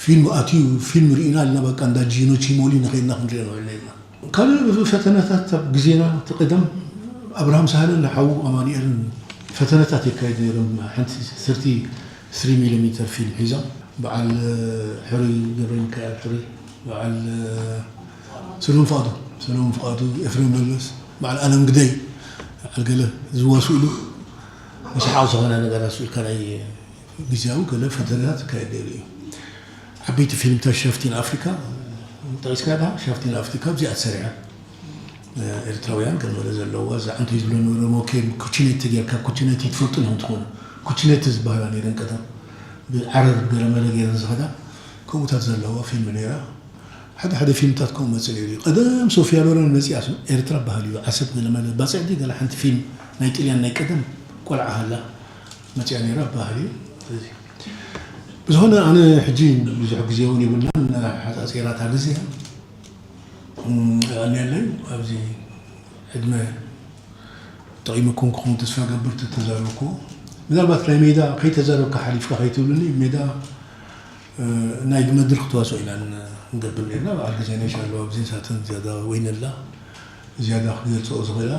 ፊልም ኣትዩ ፊልም ርኢና ኣለና። በቃ እንዳ ጂኖ ቺሞሊኒ ከይድና ክንሪኦ ንውዕል ነርና። ካልእ ፈተነታት ኣብ ግዜና እቲ ቀደም ኣብርሃም ሳህለን ሓዉ ኣማኑኤልን ፈተነታት የካይዱ ነይሮም። ሓንቲ ሰርቲ ስሪ ሚሊ ሜተር ፊልም ሒዞም በዓል ሕሩይ ገብረሚካኤል ሕሩይ፣ በዓል ሰሎሞን ፍቓዱ፣ ሰሎሞን ፍቓዱ፣ ኤፍሬም መለስ፣ በዓል ኣለም ግደይ፣ በዓል ገለ ዝዋስእሉ ምስ ሓው ዝኾነ ነገራት ስኢልካ ናይ ግዜያዊ ገለ ፈተነታት ይካየድ ነይሩ እዩ። ዓበይቲ ፊልምታት ሻፍቲን ኣፍሪካ ጠቒስካ ዳ ሻፍቲን ኣፍሪካ ኣብዚኣ ተሰሪዐ። ኤርትራውያን ገለመለ ዘለዋ እዛ ዓንቶ ዝብሎ ነበረ ሞኬን ኩችኔቲ ጌርካ ኩችኔቲ ትፈልጡ ኢኹም ትኾኑ። ኩችኔቲ ዝበሃላ ነይረን ቀደም ብዓረር ገለመለ ገይረን ዝኸዳ ከምኡታት ዘለዋ ፊልም ነይራ። ሓደ ሓደ ፊልምታት ከምኡ መጽእ ነይሩ እዩ። ቀደም ሶፊያ ሎረን መጺኣ ኤርትራ በሃል እዩ። ዓሰብ ገለመለ ባጽዕ ድዩ ገለ ሓንቲ ፊልም ናይ ጥልያን ናይ ቀደም ቆልዓ ሃላ መጺኣ ነይራ በሃል እዩ። ስለዚ ብዝኾነ ኣነ ሕጂ ብዙሕ ግዜ እውን የብልናን ሓጻጺራታ ግዜ እም፣ ኣልያለይ ኣብዚ ዕድመ ጠቒመኩም ክኸውን ተስፋ ገብር ተተዛረብኩዎ። ምናልባት ናይ ሜዳ ከይተዛረብካ ሓሊፍካ ከይትብልኒ ሜዳ እ፣ ናይ መድረኽ ተዋስኦ ኢና ን-፣ ንገብር ነርና። በዓል ገዛይ ነሽ ኣለዋ ኣብዚ ንሳተን ዝያዳ ወይነላ ዝያዳ ክገልፅኦ ዝኽእላ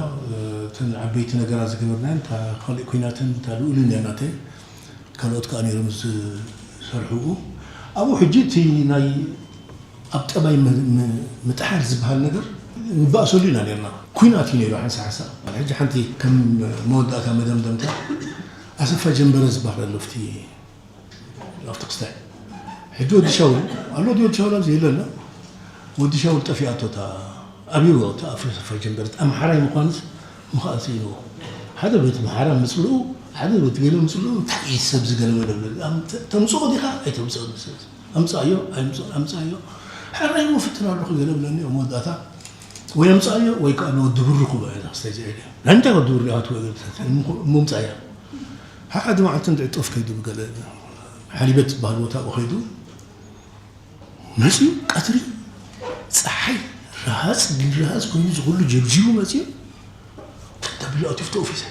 እተን ዓበይቲ ነገራት ዝገበርናየን እታ ካልእ ኩናትን እታ ልኡልን እያ ናተይ። ካልኦት ከዓ ነይሮም ዝሰርሕኡ። ኣብኡ ሕጂ እቲ ናይ ኣብ ጠባይ ም- ም- ምጥሓር ዝበሃል ነገር ንባእሰሉ ኢና ነርና። ኩናት እዩ ነይሩ ሓንሳ ሓንሳ። ሕጂ ሓንቲ ከም መወዳእታ መደምደምታ ኣሰፋ ጀንበረ ዝበሃል ኣሎ ኣብቲ ኣብቲ ክስታይ። ሕጂ ወዲ ሻውል ኣሎ ድዩ? ወዲ ሻውል ኣብዚ የለና። ወዲ ሻውል ጠፊኣቶ እታ ኣብይዎ እታ ኣፍሪካ ጀንበረት ኣምሓራይ ምዃንስ ምኽኣል ስኢንዎ። ሓደ ቤት ኣምሓራ ምፅልኡ ሓደ ቤት ገለ ምፅልኡ እንታይ እዩ ሰብ ዝገለመለ ተምፅኦ ዲኻ ኣይተምፅኦ ኣምፃዮ ኣይምፅኦ ኣምፃዮ ሕራይ ምፍትን ኣለኹ ገለ ብለኒ ኣብ መወዳእታ ወይ ኣምፃዮ ወይ ከዓ ንወዲ ብርኩ በለ ክስታይ ዝኢለ ናይ እንታይ ወዲ ብርኩ ኣትወ ምምፃያ ሓደ መዓልቲ እንድዒ ጦፍ ከይዱ ብገለ ሓሊበት ዝበሃል ቦታ ኣብኡ ከይዱ መፅዩ ቀትሪ ፀሓይ ረሃፅ ግን ረሃፅ ኮይኑ ዝኩሉ ጀብጂቡ መፅዩ ተብሉ ኣትዩ ተኦፊሰ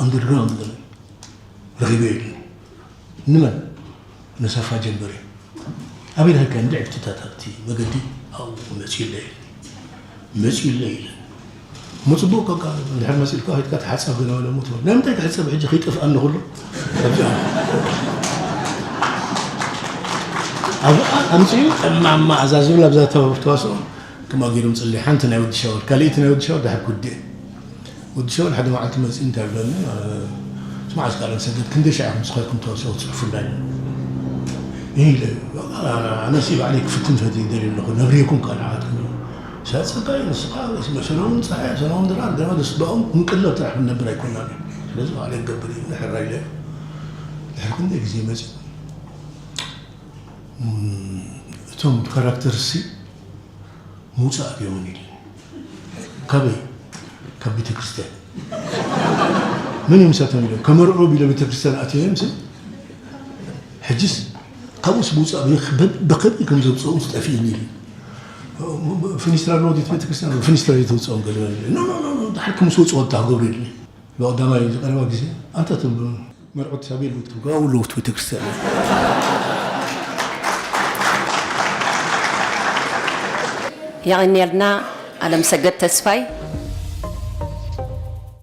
ኣንደርግራውንድ ገለ ረኺበ የለን ንመን ነሰፋ ጀንበሪ ኣበይ ዳሃልካ እንድዒ ብትታት ኣብቲ መገዲ ኣብኡ መፅዩለ መፂኡለይ ኢለ እሞ ፅቡቅ በቃ እንድሕር መፂልካ ከድካ ተሓፀብ ገለ በለ እሞ ትበል ናይ ምንታይ ክሕፀብ ሕጂ ከይጠፍኣኒ ኩሉ ኣብኣ ኣምፅኡ ጠማማ ኣዛዝብል ኣብዛ ተዋስኦ ከምኣ ገይሮም ፅሊ ሓንቲ ናይ ወዲ ሻወል ካልኣይቲ ናይ ወዲ ሻወል ድሓር ክውድእ ወዲ ሻውል ሓደ መዓልቲ መፅኡ እንታይ ብለኒ ስማዕ እስካ ኣለም ሰገድ ክንደይ ሻዕ ኢኹም ንስኻትኩም ተዋስኦ ክትፅሕፉ እንዳይ ኢለ ኣነሲ ባዕለይ ክፍትን ፈትየ ይደልዩ ኣለኹ ነብርየኩም ከዓ ንዓትኩም ሰለሙን ፀሓይ ሰለሙን ድራር ገና ደስባኦም ክንቅለብ ጥራሕ ክንነብር ኣይኮናን እዩ ስለዚ ባዕለይ ክገብር እዩ ንሕራ ኢለ ድሕሪ ክንደይ ግዜ መፅኡ እቶም ካራክተርሲ ምውፃእ ኣብዮምን ኢለ ካበይ ካብ ቤተ ክርስቲያን መን እዮም ሳቶም ኢሎም ከመርዕሩ ቢሎ ቤተ ክርስቲያን ኣትዮም እዮም ሕጅስ ካብኡስ ምውፃእ ብኸመይ ከም ዘውፅኦም ጠፊእኒ ኢሉ ፍኒስትራ ሎዲት ቤተክርስትያን ፍኒስትራ የተውፅኦም ገለ ድሓር ከም ስወፅኦ ታ ክገብሩ ኢሉ ብቀዳማይ ዝቀረባ ግዜ ኣንታ መርዑት ሳቤል ውትኩም ጋውሎ ውት ቤተክርስትያን የቐንየልና ኣለምሰገድ ተስፋይ